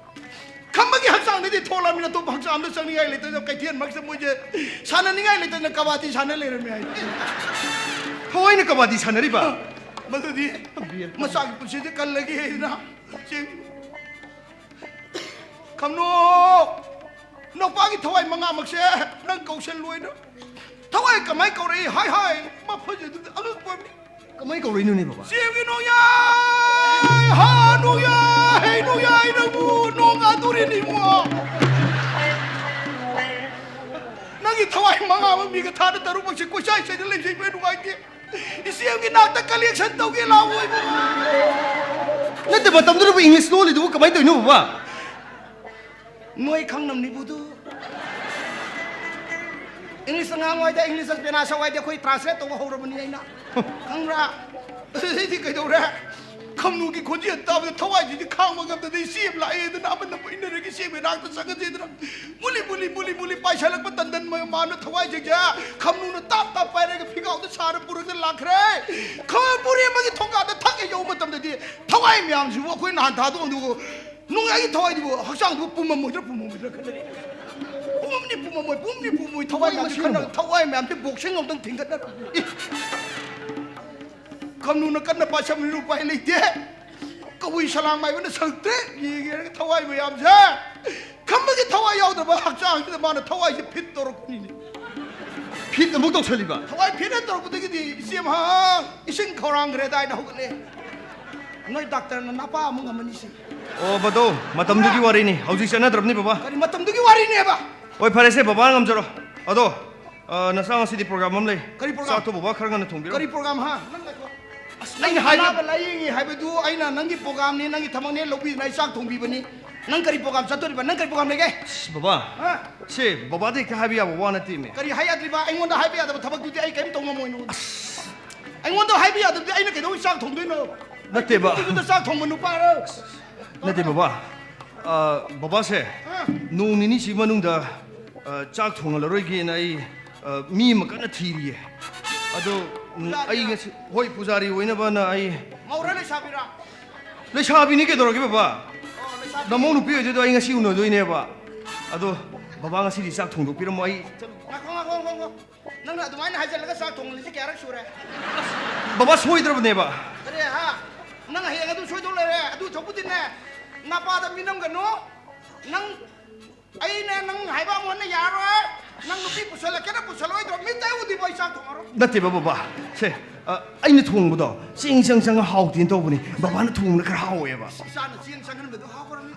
ꯈꯝꯕꯒꯤ ꯍꯛꯆꯥꯡꯗꯗꯤ ꯊꯣꯛꯂꯕꯅꯤꯅ ꯑꯇꯣꯞꯄ ꯍꯛꯆꯥꯡ ꯑꯝꯇ ꯆꯪꯅꯤꯡꯉꯥꯏ ꯂꯩꯇꯗꯅ ꯀꯩꯊꯦꯜ ꯃꯔꯛꯇ ꯃꯣꯏꯁꯦ ꯁꯥꯟꯅꯅꯤꯡꯉꯥꯏ ꯂꯩꯇꯗꯅ ꯀꯕꯥꯗꯤ ꯁꯥꯟꯅ ꯂꯩꯔꯝꯃꯦ ꯍꯥꯏ꯫ ꯊꯋꯥꯏꯅ ꯀꯕꯥꯗꯤ ꯁꯥꯟꯅꯔꯤꯕ? ꯃꯗꯨꯗꯤ ꯃꯆꯥꯒꯤ ꯄꯨꯟꯁꯤꯗ ꯀꯜꯂꯒꯦ ꯍꯥꯏꯗꯅ ꯆꯦꯟ-, ꯈꯝꯅꯨ! ꯅꯨꯄꯥꯒꯤ ꯊꯋꯥꯏ ꯃꯉꯥꯃꯛꯁꯦ ꯅꯪ ꯀꯧꯁꯜꯂꯣꯏꯅ꯫ ꯊꯋꯥꯏ ꯀꯃꯥꯏ ꯀꯧꯔꯛꯏ? ꯍꯥꯏ ꯍꯥꯏ, ꯃꯐꯖꯗꯨꯗ ꯑꯉꯛꯄ ꯃꯤ꯫ ꯀꯃꯥꯏ ꯀꯧꯔꯛꯏꯅꯣꯅꯦ, ꯕꯕꯥ? ꯆꯦꯡꯒꯤ ꯅꯣꯡꯌꯥꯏ! ꯍꯥ, ꯅꯣꯡꯌꯥꯏ! ꯅꯣꯡꯌꯥꯏ ꯅꯪꯕꯨ ꯅꯣꯡ ꯉꯥꯗꯣꯔꯤꯅꯤ, ꯏꯕꯨꯡꯉꯣ! ꯅꯪꯒꯤ ꯊꯋꯥꯏ ꯃꯉꯥ ꯑꯃ ꯃꯤꯒ ꯊꯥꯗ ꯇꯔꯨꯛꯃꯛꯁꯦ ꯀꯣꯏꯆꯥꯏ ꯆꯥꯏꯗ ꯂꯩꯖꯩꯕ ꯅꯨꯡꯉꯥꯏꯇꯦ꯫ ꯏꯆꯦ ꯑꯃꯒꯤ ꯅꯥꯛꯇ ꯀꯂꯦꯛꯁꯟ ꯇꯧꯒꯦ ꯂꯥꯛꯑꯣ, ꯏꯕꯨꯡꯉꯣ꯫ ꯅꯠꯇꯦ, ꯃꯇꯝꯗꯨꯗꯕꯨ ꯏꯪꯂꯤꯁ ꯂꯣꯜꯂꯤꯗꯨꯕꯨ ꯀꯃꯥꯏꯅ ꯇꯧꯔꯤꯅꯣ, ꯕꯕꯥ? ꯅꯣꯏ ꯈꯪꯅꯝꯅꯤꯕꯨꯗꯨ꯫ ꯏꯪꯂꯤꯁꯇ ꯉꯥꯡꯉꯣ ꯍꯥꯏꯗꯤ, ꯏꯪꯂꯤꯁꯇ ꯄꯦꯅꯥ ꯁꯛꯑꯣ ꯍꯥꯏꯗꯤ, ꯑꯩꯈꯣꯏ ꯇ꯭ꯔꯥꯟꯁꯂꯦꯠ ꯇꯧꯕ ꯍꯧꯔꯕꯅꯤ ꯑꯩꯅ꯫ ꯈꯪꯕ꯭ꯔꯥ? ꯑꯗꯩꯗꯤ ꯀꯩꯗꯧꯔꯦ? ꯈꯝꯅꯨꯒꯤ ꯈꯣꯟꯖꯦꯜ ꯇꯥꯕꯗ ꯊꯋꯥꯏꯁꯤꯗꯤ ꯈꯥꯡꯕ ꯉꯝꯗꯗꯅ ꯏꯆꯦ ꯑꯃ ꯂꯥꯛꯑꯦꯗꯅ, ꯑꯃꯅ ꯏꯟꯅꯔꯒ ꯏꯆꯦ ꯑꯃꯒꯤ ꯅꯥꯛꯇ ꯆꯪꯉꯁꯦꯗꯅ꯫ ꯃꯨꯂꯤ, ꯃꯨꯂꯤ, ꯃꯨꯂꯤ, ꯃꯨꯂꯤ ꯄꯥꯏꯁꯜꯂꯛꯄ ꯇꯟꯗꯟ ꯃꯌꯥꯝꯅ ꯊꯋꯥꯏꯁꯤꯡꯁꯦ ꯈꯝꯅꯨꯅ ꯇꯥꯞ ꯇꯥꯞ ꯄꯥꯏꯔꯒ ꯐꯤꯒꯥꯎꯗ ꯁꯥꯔ ꯄꯨꯔꯒ ꯂꯥꯛꯈ꯭ꯔꯦ꯫ ꯈꯝ ꯄꯨꯔꯦꯟꯕꯒꯤ ꯊꯣꯡꯒꯥꯗ ꯊꯛ ꯍꯦꯛ ꯌꯧꯕ ꯃꯇꯝꯗꯗꯤ ꯊꯋꯥꯏ ꯃꯌꯥꯝꯁꯤꯕꯨ ꯑꯩꯈꯣꯏ ꯅꯍꯥꯟ ꯊꯥꯗꯣꯛꯑꯝꯗꯨꯕꯨ ꯅꯨꯡꯉꯥꯏꯒꯤ ꯊꯋꯥꯏꯗꯨꯕꯨ ꯍꯛꯆꯥꯡꯗꯨꯕꯨ ꯄꯨꯝꯃꯝꯃꯣꯏꯗ꯭ꯔꯥ ꯄꯨꯝꯃꯝꯃꯣꯏꯗ꯭ꯔꯥ ꯈꯜꯂꯦ꯫ ꯄꯨꯝꯃꯝꯅꯤ ꯄꯨꯝꯃꯝꯃꯣꯏ, ꯄꯨꯝꯅꯤ ꯄꯨꯝꯃꯣꯏ, ꯊꯋꯥꯏ ꯊꯋꯥꯏ ꯃꯌꯥꯝꯁꯤ ꯃꯁꯤꯡ ꯈꯟꯅ-, ꯊꯋꯥꯏ ꯃꯌꯥꯝꯁꯤ ꯕꯣꯛꯁꯤꯡ ꯑꯃꯨꯛꯇꯪ ꯊꯤꯡꯒꯠꯅꯔ꯫ ꯏ! ꯈꯝꯅꯨꯅ ꯀꯟꯅ ꯄꯥꯏꯁꯟꯕꯅꯤꯅ ꯎꯄꯥꯏ ꯂꯩꯇꯦ꯫ ꯀꯕꯨꯏ ꯁꯂꯥꯝ ꯃꯥꯏꯕꯅ ꯁꯔꯨꯛ ꯇꯔꯦꯠ ꯌꯦꯡꯉꯦ ꯊꯋꯥꯏ ꯃꯌꯥꯝꯁꯦ꯫ ꯈꯝꯕꯒꯤ ꯊꯋꯥꯏ ꯌꯥꯎꯗ꯭ꯔꯕ ꯍꯛꯆꯥꯡꯁꯤꯗ ꯃꯥꯅ ꯊꯋꯥꯏꯁꯦ ꯐꯤꯠ ꯇꯧꯔꯛꯄꯅꯤꯅꯦ꯫ ꯐꯤꯠ ꯑꯃꯨꯛ ꯇꯧꯁꯜꯂꯤꯕ? ꯊꯋꯥꯏ ꯐꯤꯠ ꯍꯦꯛ ꯇꯧꯔꯛꯄꯗꯒꯤꯗꯤ ꯏꯆꯦ ꯃꯍꯥꯛ ꯏꯁꯤꯡ ꯈꯧꯔꯥꯡꯈ꯭ꯔꯦ ꯑꯗꯥꯏꯅ ꯍꯧꯒꯠꯂꯦ꯫ ꯅꯣꯏ ꯗꯥꯛꯇꯔꯅ ꯅꯄꯥ ꯑꯃꯨꯛ ꯉꯝꯃꯅꯤ ꯁꯤ꯫ ꯑꯣ, ꯕꯗꯣ, ꯃꯇꯝꯗꯨꯒꯤ ꯋꯥꯔꯤꯅꯤ, ꯍꯧꯖꯤꯛ ꯆꯠꯅꯗ꯭ꯔꯕꯅꯤ, ꯕꯕꯥ꯫ ꯀꯔꯤ ꯃꯇꯝꯗꯨꯒꯤ ꯋꯥꯔꯤꯅꯦꯕ? ꯍꯣꯏ, ꯐꯔꯦꯁꯦ, ꯕꯕꯥꯅ ꯉꯝꯖꯔꯣ꯫ ꯑꯗꯣ, ꯑ, ꯅꯆꯥ ꯉꯁꯤꯗꯤ ꯄ꯭ꯔꯣꯒ꯭ꯔꯥꯝ ꯑꯃ ꯂꯩ꯫ ꯀꯔꯤ ꯄ꯭ꯔꯣꯒ꯭ꯔꯥꯝ? ꯆꯥꯛꯇꯣ ꯕꯕꯥ ꯈꯔ ꯉꯟꯅ ꯊꯣꯡꯕꯤꯔꯣ꯫ ꯀꯔꯤ ꯄ꯭ꯔꯣꯒ꯭ꯔꯥꯝ, ꯍꯥ? ꯅꯪ ꯉꯥꯏꯈꯣ꯫ ꯑꯁ, ꯑꯩꯅ ꯅꯪꯒꯤ ꯍꯥꯏꯕ ꯑꯅꯥꯕ ꯂꯥꯌꯦꯡꯉꯤ ꯍꯥꯏꯕꯗꯨ ꯑꯩꯅ ꯅꯪꯒꯤ ꯄ꯭ꯔꯣꯒ꯭ꯔꯥꯝꯅꯤ, ꯅꯪꯒꯤ ꯊꯕꯛꯅꯦ ꯂꯧꯕꯤꯗꯅ ꯑꯩ ꯆꯥꯛ ꯊꯣꯡꯕꯤꯕꯅꯤ꯫ ꯅꯪ ꯀꯔꯤ ꯄ꯭ꯔꯣꯒ꯭ꯔꯥꯝ ꯆꯠꯇꯣꯔꯤꯕ? ꯅꯪ ꯀꯔꯤ ꯄ꯭ꯔꯣꯒ꯭ꯔꯥꯝ ꯂꯩꯒꯦ? ꯑꯁ, ꯕꯕꯥ, ꯍꯥ? ꯁꯦ, ꯕꯕꯥꯗ ꯍꯦꯛꯇ ꯍꯥꯏꯕ ꯌꯥꯕ ꯋꯥ ꯅꯠꯇꯦꯃꯦ꯫ ꯀꯔꯤ ꯍꯥꯏ ꯌꯥꯗ꯭ꯔꯤꯕ? ꯑꯩꯉꯣꯟꯗ ꯍꯥꯏꯕ ꯌꯥꯗꯕ ꯊꯕꯛꯇꯨꯗꯤ ꯑꯩ ꯀꯔꯤꯝ ꯇꯧ ꯉꯝꯃꯣꯏ ꯅꯉꯣꯟꯗ꯫ ꯑꯁ꯫ ꯑꯩꯉꯣꯟꯗ ꯍꯥꯏꯕ ꯌꯥꯗꯕꯗꯤ ꯑꯩꯅ ꯀꯩꯗꯧꯕꯩ ꯆꯥꯛ ꯊꯣꯡꯗꯣꯏꯅꯣ? ꯅꯠꯇꯦꯕ꯫ ꯑꯩ ꯅꯨꯄꯤꯗꯨꯗ ꯆꯥꯛ ꯊꯣꯡꯕ ꯅꯨꯄꯥꯔꯣ? ꯅꯠꯇꯦ, ꯕꯕꯥ꯫ ꯑ, ꯕꯕꯥꯁꯦ, ꯑ꯫ ꯅꯣꯡ ꯅꯤꯅꯤꯁꯤ ꯃꯅꯨꯡꯗ, ꯑ, ꯆꯥꯛ ꯊꯣꯡꯍꯜꯂꯔꯣꯏꯒꯦꯅ ꯑꯩ, ꯑ, ꯃꯤ ꯑꯃ ꯀꯟꯅ ꯊꯤꯔꯤꯌꯦ꯫ ꯑꯗꯣ, ꯎꯝ, ꯄꯨꯖꯥꯔꯤꯔꯥ? ꯑꯩ ꯉꯁꯤ, ꯍꯣꯏ, ꯄꯨꯖꯥꯔꯤ ꯑꯣꯏꯅꯕꯅ ꯑꯩ ꯃꯧꯔꯥ ꯂꯩꯁꯥꯕꯤꯔꯥ? ꯂꯩꯁꯥꯕꯤꯅꯤ ꯀꯩꯗꯧꯔꯒꯦ, ꯕꯕꯥ? ꯑꯣ, ꯂꯩꯁꯥꯕꯤ꯫ ꯅꯃꯧ ꯅꯨꯄꯤ ꯑꯣꯏꯗꯣꯏꯗꯣ ꯑꯩ ꯉꯁꯤ ꯎꯅꯗꯣꯏꯅꯦꯕ꯫ ꯑꯗꯣ, ꯕꯕꯥ ꯉꯁꯤꯗꯤ ꯆꯥꯛ ꯊꯣꯡꯗꯣꯛꯄꯤꯔꯝꯃꯣ, ꯑꯩ ꯆꯠꯂꯨ-꯫ ꯉꯥꯏꯈꯣ, ꯉꯥꯏꯈꯣ, ꯉꯥꯏꯈꯣ꯫ ꯅꯪꯅ ꯑꯗꯨꯃꯥꯏꯅ ꯍꯥꯏꯖꯤꯜꯂꯒ ꯆꯥꯛ ꯊꯣꯡꯍꯜꯂꯤꯁꯦ ꯀꯌꯥꯔꯛ ꯁꯨꯔꯦ? ꯕꯕꯥ ꯁꯣꯏꯗ꯭ꯔꯕꯅꯦꯕ꯫ ꯀꯔꯤ, ꯍꯥ? ꯅꯪ ꯍꯌꯦꯡ ꯑꯗꯨꯝ ꯁꯣꯏꯗꯧ ꯂꯩꯔꯦ꯫ ꯑꯗꯨ ꯊꯣꯛꯄꯗꯤꯅꯦ, ꯅꯄꯥꯗ ꯃꯤꯅꯝꯒꯅꯨ꯫ ꯅꯪ, ꯑꯩꯅ ꯅꯪ ꯍꯥꯏꯕ ꯑꯃꯨꯛ ꯍꯟꯅ ꯌꯥꯔꯣꯏ꯫ ꯅꯪ ꯅꯨꯄꯤ ꯄꯨꯁꯜꯂꯛꯀꯦꯔꯥ ꯄꯨꯁꯜꯂꯛꯑꯣꯏꯗ꯭ꯔꯣ? ꯃꯤꯠꯇ ꯎꯗ꯭ꯔꯤꯕꯣ ꯑꯩ ꯆꯥꯛ ꯊꯣꯡꯉꯔꯣꯏ꯫ ꯅꯠꯇꯦꯕ ꯕꯕꯥ, ꯁꯦ, ꯑ, ꯑꯩꯅ ꯊꯣꯡꯕꯗꯣ ꯆꯦꯡ ꯆꯪ ꯆꯪꯉ ꯍꯥꯎꯇꯦꯅ ꯇꯧꯕꯅꯤ, ꯕꯕꯥꯅ ꯊꯣꯡꯕꯅ ꯈꯔ ꯍꯥꯎꯋꯦꯕ꯫ ꯏꯆꯥꯅ ꯆꯦꯡ ꯆꯪꯍꯟꯕꯗꯣ ꯍꯥꯎꯈ꯭ꯔꯕꯅꯤ꯫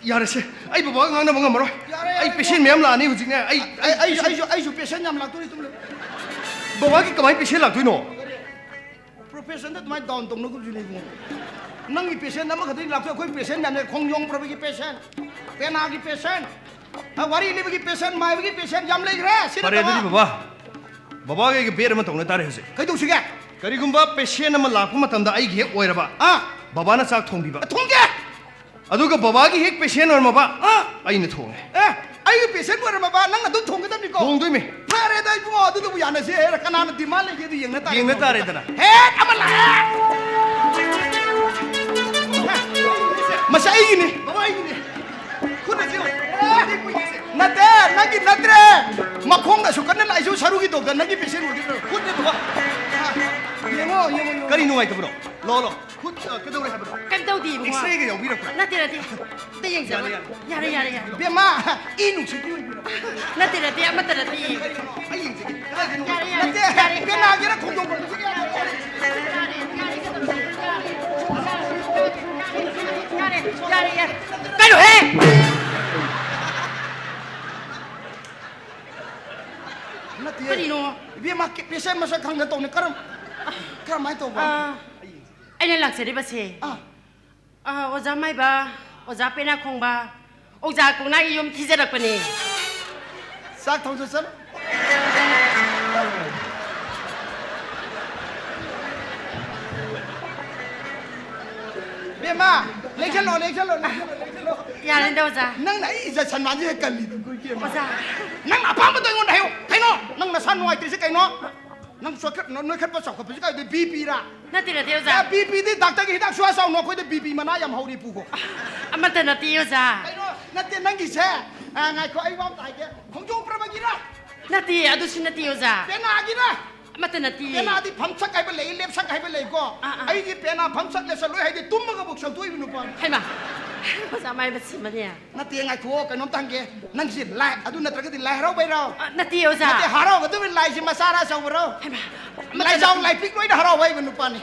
ꯌꯥꯔꯦꯁꯦ, ꯑꯩ ꯕꯕꯥꯒ ꯉꯥꯡꯅꯕ ꯉꯝꯃꯔꯣꯏ꯫ ꯌꯥꯔꯦ, ꯌꯥꯔꯦ, ꯑꯩ ꯏꯕꯨꯡꯉꯣ꯫ Patient ꯃꯌꯥꯝ ꯂꯥꯛꯑꯅꯤ ꯍꯧꯖꯤꯛꯅꯦ, ꯑꯩ, ꯑꯩ, ꯑꯩ, ꯑꯩꯁꯨ, ꯑꯩꯁꯨ, ꯑꯩꯁꯨ patient ꯌꯥꯝ ꯂꯥꯛꯇꯣꯔꯤ, ꯇꯨꯝ ꯂꯩ꯫ ꯕꯕꯥꯒꯤ ꯀꯃꯥꯏꯅ patient ꯂꯥꯛꯇꯣꯏꯅꯣ? Professionꯗ ꯑꯗꯨꯃꯥꯏꯅ down ꯇꯧꯅꯒꯨꯝꯁꯤꯅꯦ, ꯏꯕꯨꯡꯉꯣ꯫ ꯅꯪꯒꯤ patient ꯑꯃꯈꯛꯇꯗꯤ ꯂꯥꯛꯇꯣꯏ, ꯑꯩꯈꯣꯏ patient ꯌꯥꯝꯅ ꯈꯣꯡꯖꯣꯝ ꯄ꯭ꯔꯕꯒꯤ patient, ꯄꯦꯅꯥꯒꯤ patient, ꯑ, ꯋꯥꯔꯤ ꯂꯤꯕꯒꯤ patient, ꯃꯥꯏꯕꯒꯤ patient ꯌꯥꯝ ꯂꯩꯈ꯭ꯔꯦ꯫ ꯁꯤ ꯐꯔꯦ, ꯅꯠꯇꯕ꯫ ꯑꯗꯨꯗꯤ ꯕꯕꯥ, ꯕꯕꯥꯒ ꯑꯩꯒ bet ꯑꯃ ꯇꯧꯅ ꯇꯥꯔꯦ ꯍꯧꯖꯤꯛ꯫ ꯀꯩꯗꯧꯁꯤꯒꯦ? ꯀꯔꯤꯒꯨꯝꯕ patient ꯑꯃ ꯂꯥꯛꯄ ꯃꯇꯝꯗ ꯑꯩꯒꯤ ꯍꯦꯛ ꯑꯣꯏꯔꯕ, ꯑꯥ꯫ ꯕꯕꯥꯅ ꯆꯥꯛ ꯊꯣꯡꯕꯤꯕ꯫ ꯊꯣꯡꯒꯦ! ꯑꯗꯨꯒ ꯕꯕꯥꯒꯤ ꯍꯦꯛ patient ꯑꯣꯏꯔꯝꯃꯕ, ꯑꯥ꯫ ꯑꯩꯅ ꯊꯣꯡꯉꯦ꯫ ꯑꯦ, ꯑꯩꯒꯤ patient ꯑꯣꯏꯔꯝꯃꯕ, ꯅꯪ ꯑꯗꯨꯝ ꯊꯣꯡꯒꯗꯕꯅꯤꯀꯣ? ꯊꯣꯡꯗꯣꯏꯃꯤ꯫ ꯐꯔꯦꯗ ꯏꯕꯨꯡꯉꯣ, ꯑꯗꯨꯗꯕꯨ ꯌꯥꯅꯁꯦ ꯍꯥꯏꯔ, ꯀꯅꯥꯅ demand ꯂꯩꯒꯦ ꯑꯗꯨ ꯌꯦꯡꯅ ꯇꯥꯔꯦ꯫ ꯌꯦꯡꯅ ꯇꯥꯔꯦꯗꯅ꯫ ꯍꯦꯠ, ꯑꯃ ꯂꯥꯛꯑꯦ! ꯃꯁꯤ ꯑꯩꯒꯤꯅꯤ꯫ ꯕꯕꯥ, ꯑꯩꯒꯤꯅꯤ꯫ ꯈꯨꯠ ꯑꯁꯤ ꯌꯦꯡꯉꯨ꯫ ꯅꯠꯇꯦ, ꯅꯪꯒꯤ ꯅꯠꯇ꯭ꯔꯦ꯫ ꯃꯈꯣꯡꯗ ꯑꯁꯨꯛ ꯀꯟꯅ ꯂꯥꯛꯏꯁꯨ ꯁꯔꯨꯒꯤ doctor, ꯅꯪꯒꯤ patient ꯑꯣꯏꯗꯣꯏꯅꯣ? ꯈꯨꯠꯅꯦ ꯕꯕꯥ꯫ ꯌꯦꯡꯉꯣ, ꯌꯦꯡꯉꯣ, ꯌꯦꯡꯉꯣ꯫ ꯀꯔꯤ ꯅꯨꯡꯉꯥꯏꯇꯕꯅꯣ? ꯂꯥꯛꯑꯣ, ꯂꯥꯛꯑꯣ꯫ ꯈꯨꯠ, ꯑ, ꯀꯩꯗꯧꯔꯦ ꯍꯥꯏꯕꯅꯣ? ꯀꯩꯝ ꯇꯧꯗꯦ, ꯏꯕꯨꯡꯉꯣ꯫ X-rayꯒ ꯌꯥꯎꯕꯤꯔꯛꯄ꯭ꯔꯥ? ꯅꯠꯇꯦ, ꯅꯠꯇꯦ꯫ ꯑꯝꯇ ꯌꯦꯡꯖꯔꯣꯏ꯫ ꯌꯥꯔꯦ, ꯌꯥꯔꯦ꯫ ꯌꯥꯔꯦ, ꯌꯥꯔꯦ, ꯌꯥꯔꯦ꯫ ꯕꯦꯝꯃ, ꯏ ꯅꯨꯡꯁꯤꯠꯀꯤ ꯑꯣꯏꯕꯤꯔꯕ꯭ꯔꯥ? ꯅꯠꯇꯦ, ꯅꯠꯇꯦ, ꯑꯃꯠꯇ ꯅꯠꯇꯦ꯫ ꯑꯩ ꯌꯦꯡꯖꯒꯦ꯫ ꯀꯗꯥꯏꯗꯅꯣ? ꯌꯥꯔꯦ, ꯌꯥꯔꯦ, ꯅꯠꯇꯦ, ꯌꯥꯔꯦ, ꯄꯦꯅꯥꯒꯤꯔ ꯈꯣꯡꯖꯣꯝ ꯄ꯭ꯔꯕꯒꯤꯔ? ꯌꯥꯔꯦ, ꯌꯥꯔꯦ, ꯌꯥꯔꯦ, ꯌꯥꯔꯦ, ꯌꯥꯔꯦ, ꯌꯥꯔꯦ꯫ ꯀꯩꯅꯣꯍꯦ? ꯅꯠꯇꯦ꯫ ꯀꯔꯤꯅꯣ? ꯏꯕꯦꯝꯃ, patient ꯃꯁꯛ ꯈꯪꯗ ꯇꯧꯅꯤ꯫ ꯀꯔꯝ-, ꯀꯔꯝꯍꯥꯏꯅ ꯇꯧꯕ? ꯑꯥ, ꯑꯩꯅ ꯂꯥꯛꯆꯔꯤꯕꯁꯦ, ꯑꯥ꯫ ꯑꯥ, ꯑꯣꯖꯥ ꯃꯥꯏꯕ, ꯑꯣꯖꯥ ꯄꯦꯅꯥ ꯈꯣꯡꯕ, ꯑꯣꯖꯥ ꯀꯧꯅꯥꯒꯤ ꯌꯨꯝ ꯊꯤꯖꯔꯛꯄꯅꯦ꯫ ꯆꯥꯛ ꯊꯣꯡ ꯆꯠꯁꯅꯨ꯫ ꯕꯦꯝꯃ, ꯂꯦꯡꯁꯜꯂꯣ, ꯂꯦꯡꯁꯜꯂꯣ, ꯂꯦꯡꯁꯜꯂꯣ, ꯂꯦꯡꯁꯜꯂꯣ꯫ ꯌꯥꯔꯦꯗ, ꯑꯣꯖꯥ꯫ ꯅꯪꯅ ꯑꯩ ꯏꯖꯠ ꯁꯟꯃꯥꯟꯁꯦ ꯍꯦꯛ ꯀꯜꯂꯤꯗꯣ, ꯏꯕꯦꯝꯃ꯫ ꯑꯣꯖꯥ꯫ ꯅꯪ ꯑꯄꯥꯝꯕꯗꯣ ꯑꯩꯉꯣꯟꯗ ꯍꯥꯏꯌꯣ꯫ ꯀꯩꯅꯣ? ꯅꯪ ꯅꯁꯥ ꯅꯨꯡꯉꯥꯏꯇ꯭ꯔꯤꯁꯦ ꯀꯩꯅꯣ? ꯅꯪ ꯆꯣꯏꯈꯠ-, ꯅꯣꯏꯈꯠꯄ ꯆꯥꯎꯈꯠꯄꯁꯤ ꯀꯥꯏꯗ? ꯕꯤ ꯄꯤꯔꯥ? ꯅꯠꯇꯦ, ꯅꯠꯇꯦ, ꯑꯣꯖꯥ꯫ ꯑꯦ, ꯕꯤ ꯄꯤꯗꯤ ꯗꯥꯛꯇꯔꯒꯤ ꯍꯤꯗꯥꯛ ꯁꯨꯡꯆꯥ ꯆꯥꯎꯅꯣ, ꯑꯩꯈꯣꯏꯗ ꯕꯤ ꯄꯤ ꯃꯅꯥ ꯌꯥꯝ ꯍꯧꯔꯤ, ꯄꯨꯈꯣ꯫ ꯑꯃꯠꯇ ꯅꯠꯇꯦ, ꯑꯣꯖꯥ꯫ ꯀꯩꯅꯣ? ꯅꯠꯇꯦ, ꯅꯪꯒꯤꯁꯦ, ꯑ, ꯉꯥꯏꯈꯣ, ꯑꯩ ꯋꯥ ꯑꯝꯇ ꯍꯥꯏꯒꯦ꯫ ꯈꯣꯡꯖꯣꯝ ꯄ꯭ꯔꯦꯃꯒꯤꯔꯥ? ꯅꯠꯇꯦ, ꯑꯗꯨꯁꯨ ꯅꯠꯇꯦ, ꯑꯣꯖꯥ꯫ ꯄꯦꯅꯥꯒꯤꯔꯥ? ꯑꯃꯠꯇ ꯅꯠꯇꯦ꯫ ꯄꯦꯅꯥꯗꯤ ꯐꯝꯁꯛ ꯍꯥꯏꯕ ꯂꯩ, ꯂꯦꯞꯁꯛ ꯍꯥꯏꯕ ꯂꯩꯀꯣ꯫ ꯑꯥ, ꯑꯥ꯫ ꯑꯩꯗꯤ ꯄꯦꯅꯥ ꯐꯝꯁꯛ ꯂꯦꯞꯁꯛ ꯂꯣꯏ ꯍꯩꯗꯤ, ꯇꯨꯝꯃꯒꯕꯨ ꯁꯪꯇꯣꯛꯏꯕ ꯅꯨꯄꯥꯅꯤ꯫ ꯍꯩꯃꯥ, ꯑꯣꯖꯥ ꯃꯥꯏ ꯃꯁꯤꯃꯅꯦ꯫ ꯅꯠꯇꯦ, ꯉꯥꯏꯈꯨꯑꯣ, ꯀꯩꯅꯣꯝꯇ ꯍꯪꯒꯦ꯫ ꯅꯪꯁꯦ ꯂꯥꯏ, ꯑꯗꯨ ꯅꯠꯇ꯭ꯔꯒꯗꯤ ꯂꯥꯏ ꯍꯔꯥꯎꯕꯩꯔꯣ? ꯑ, ꯅꯠꯇꯦ, ꯑꯣꯖꯥ꯫ ꯅꯠꯇꯦ, ꯍꯔꯥꯎꯒꯗꯕ ꯂꯥꯏꯁꯦ ꯃꯆꯥꯔ ꯑꯆꯧꯕꯔꯣ? ꯍꯩꯃꯥ, ꯂꯥꯏꯖꯥꯎ ꯂꯥꯏꯄꯤꯛ ꯂꯣꯏꯅ ꯍꯔꯥꯎꯕ ꯍꯩꯕ ꯅꯨꯄꯥꯅꯤ꯫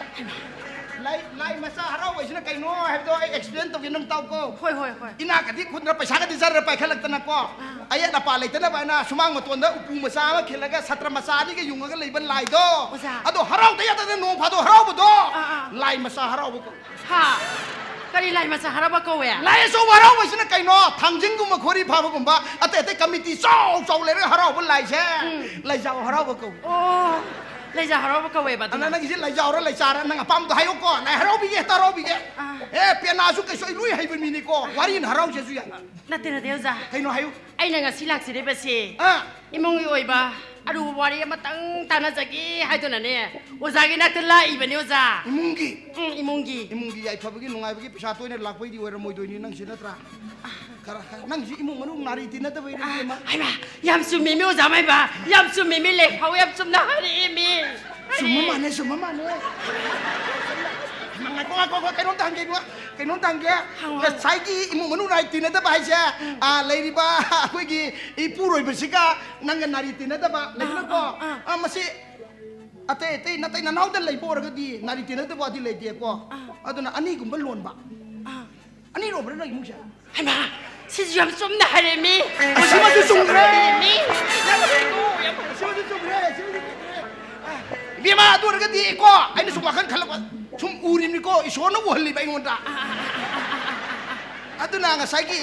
ꯂꯥꯏ, ꯂꯥꯏ ꯃꯆꯥ ꯍꯔꯥꯎꯕ ꯍꯥꯏꯁꯤꯅ ꯀꯩꯅꯣ ꯍꯥꯏꯕꯗꯣ ꯑꯩ explain ꯇꯧꯒꯦ, ꯅꯪ ꯇꯥꯎꯀꯣ꯫ ꯍꯣꯏ, ꯍꯣꯏ, ꯍꯣꯏ꯫ ꯏꯅꯥꯛꯀꯗꯤ ꯈꯨꯟꯗ꯭ꯔ ꯄꯩꯁꯥꯒꯗꯤ ꯖꯔ ꯄꯥꯏꯈꯠꯂꯛꯇꯅꯀꯣ꯫ ꯑꯥ꯫ ꯑꯌꯦꯠ ꯑꯄꯥ ꯂꯩꯇꯅꯕ ꯍꯥꯏꯅ ꯁꯨꯃꯥꯡ ꯃꯇꯣꯟꯗ ꯎꯄꯨ ꯃꯆꯥ ꯑꯃ ꯈꯤꯜꯂꯒ ꯁꯥꯇ꯭ꯔ ꯃꯆꯥ ꯑꯅꯤꯒ ꯌꯨꯡꯉꯒ ꯂꯩꯕ ꯂꯥꯏꯗꯣ꯫ ꯑꯣꯖꯥ꯫ ꯑꯗꯣ ꯍꯔꯥꯎꯗ ꯌꯥꯗꯗꯅ ꯅꯣꯡ ꯐꯥꯗꯣꯛ ꯍꯔꯥꯎꯕꯗꯣ꯫ ꯑꯥ, ꯑꯥ꯫ ꯂꯥꯏ ꯃꯆꯥ ꯍꯔꯥꯎꯕ ꯀꯧꯏ꯫ ꯍꯥ? ꯀꯔꯤ ꯂꯥꯏ ꯃꯆꯥ ꯍꯔꯥꯎꯕ ꯀꯧꯋꯦ? ꯂꯥꯏ ꯑꯆꯧꯕ ꯍꯔꯥꯎꯕꯁꯤꯅ ꯀꯩꯅꯣ? ꯊꯥꯡꯖꯤꯡꯒꯨꯝꯕ, ꯈꯣꯔꯤ ꯐꯥꯕꯒꯨꯝꯕ, ꯑꯇꯩ ꯑꯇꯩ ꯀꯝꯃꯤꯇꯤ ꯆꯥꯎ ꯆꯥꯎ ꯂꯩꯔꯒ ꯍꯔꯥꯎꯕ ꯂꯥꯏꯁꯦ ꯎꯝ꯫ ꯂꯥꯏꯖꯥꯎ ꯍꯔꯥꯎꯕ ꯀꯧꯏ꯫ ꯑꯣ, ꯂꯥꯏꯖꯥꯎ ꯍꯔꯥꯎꯕ ꯀꯧꯋꯦꯕ ꯑꯗꯨꯅ꯫ ꯑꯗꯨꯅ ꯅꯪꯒꯤꯁꯦ ꯂꯥꯏꯖꯥꯎꯔ ꯂꯥꯏꯆꯥꯔ ꯅꯪ ꯑꯄꯥꯝꯕꯗꯣ ꯍꯥꯏꯌꯨꯀꯣ, ꯂꯥꯏ ꯍꯔꯥꯎꯕꯤꯒꯦ, ꯍꯦꯛꯇ ꯍꯔꯥꯎꯕꯤꯒꯦ꯫ ꯑꯥ꯫ ꯑꯦ, ꯄꯦꯅꯥꯁꯨ ꯀꯩꯁꯨ ꯑꯩ ꯂꯣꯏ ꯍꯩꯕ ꯃꯤꯅꯤꯀꯣ, ꯋꯥꯔꯤꯅ ꯍꯔꯥꯎꯖꯁꯨ ꯌꯥꯏ꯫ ꯅꯠꯇꯦ, ꯅꯠꯇꯦ, ꯑꯣꯖꯥ꯫ ꯀꯩꯅꯣ ꯍꯥꯏꯌꯨ꯫ ꯑꯩꯅ ꯉꯁꯤ ꯂꯥꯛꯆꯔꯤꯕꯁꯦ ꯑꯥ꯫ ꯏꯃꯨꯡꯒꯤ ꯑꯣꯏꯕ ꯑꯔꯨꯕ ꯋꯥꯔꯤ ꯑꯃꯇꯪ ꯇꯥꯟꯅꯖꯒꯦ ꯍꯥꯏꯗꯨꯅꯅꯦ ꯑꯣꯖꯥꯒꯤ ꯅꯥꯛꯇ ꯂꯥꯛꯏꯕꯅꯤ, ꯑꯣꯖꯥ꯫ ꯏꯃꯨꯡꯒꯤ? ꯎꯝ, ꯏꯃꯨꯡꯒꯤ꯫ ꯏꯃꯨꯡꯒꯤ ꯌꯥꯏꯐꯕꯒꯤ ꯅꯨꯡꯉꯥꯏꯕꯒꯤ ꯄꯩꯁꯥ ꯇꯣꯏꯅ ꯂꯥꯛꯄꯩꯗꯤ ꯑꯣꯏꯔꯝꯃꯣꯏꯗꯣꯏꯅꯤ, ꯅꯪꯁꯤ ꯅꯠꯇ꯭ꯔꯥ? ꯈꯔ, ꯈꯔ, ꯅꯪꯁꯤ ꯏꯃꯨꯡ ꯃꯅꯨꯡ ꯅꯥꯔꯤ ꯇꯤꯟꯅꯗꯕꯩꯔ, ꯏꯕꯦꯝꯃ? ꯍꯩꯃꯥ, ꯌꯥꯝ ꯆꯨꯝꯃꯤꯃꯤ ꯑꯣꯖꯥ ꯃꯥꯏꯕ, ꯌꯥꯝ ꯆꯨꯝꯃꯤꯃꯤ, ꯂꯦꯛꯐꯥꯎ ꯌꯥꯝ ꯆꯨꯝꯅ ꯍꯥꯏꯔꯛꯏꯃꯤ꯫ ꯆꯨꯝꯕ ꯃꯥꯜꯂꯦ, ꯆꯨꯝꯕ ꯃꯥꯜꯂꯦ꯫ ꯉꯥꯏꯈꯣ, ꯉꯥꯏꯈꯣ, ꯉꯥꯏꯈꯣ, ꯀꯩꯅꯣꯝꯇ ꯍꯪꯒꯦ, ꯏꯕꯨꯡꯉꯣ, ꯀꯩꯅꯣꯝꯇ ꯍꯪꯒꯦ꯫ ꯍꯪꯉꯣ, ꯍꯪꯉꯣ꯫ ꯉꯁꯥꯏꯒꯤ ꯏꯃꯨꯡ ꯃꯅꯨꯡ ꯅꯥꯔꯤ ꯇꯤꯟꯅꯗꯕ ꯍꯥꯏꯁꯦ, ꯎꯝ꯫ ꯑꯥ, ꯂꯩꯔꯤꯕ ꯑꯩꯈꯣꯏꯒꯤ ꯏꯄꯨꯔꯣꯏꯕꯁꯤꯒ ꯅꯪꯒ ꯅꯥꯔꯤ ꯇꯤꯟꯅꯗꯕ ꯂꯩꯗꯅꯀꯣ? ꯑꯥ, ꯑꯥ, ꯑꯥ꯫ ꯑꯥ, ꯃꯁꯤ ꯑꯇꯩ ꯑꯇꯩ ꯅꯇꯩ ꯅꯅꯥꯎꯗ ꯂꯩꯕ ꯑꯣꯏꯔꯒꯗꯤ ꯅꯥꯔꯤ ꯇꯤꯟꯅꯗꯕ ꯋꯥꯗꯤ ꯂꯩꯇꯦꯀꯣ꯫ ꯑꯥ꯫ ꯑꯗꯨꯅ ꯑꯅꯤꯒꯨꯝꯕ ꯂꯣꯟꯕ꯫ ꯑꯥ꯫ ꯑꯅꯤ ꯂꯣꯟꯕ꯭ꯔꯥ ꯅꯣꯏ ꯏꯃꯨꯡꯁꯦ? ꯍꯩꯃꯥ, ꯁꯤꯁꯨ ꯌꯥꯝ ꯆꯨꯝꯅ ꯍꯥꯏꯔꯦꯃꯤ꯫ ꯁꯤꯃꯁꯨ ꯆꯨꯝꯈ꯭ꯔꯦ꯫ ꯃꯤ, ꯌꯥꯝ ꯍꯩꯀꯣ, ꯌꯥꯝ ꯍꯩ꯫ ꯁꯤꯃꯁꯨ ꯆꯨꯝꯈ꯭ꯔꯦ, ꯁꯤꯃꯁꯨ ꯆꯨꯝꯈ꯭ꯔꯦ꯫ ꯑꯥ, ꯏꯕꯦꯝꯃ, ꯑꯗꯨ ꯑꯣꯏꯔꯒꯗꯤ ꯀꯣ, ꯑꯩꯅ ꯁꯨꯝ ꯋꯥꯈꯜ ꯈꯜꯂꯛꯄ, ꯁꯨꯝ ꯎꯔꯤꯕꯅꯤꯀꯣ, ꯏꯁꯣꯔꯅ ꯎꯍꯜꯂꯤꯕ ꯑꯩꯉꯣꯟꯗ꯫ ꯑꯗꯨꯅ ꯉꯁꯥꯏꯒꯤ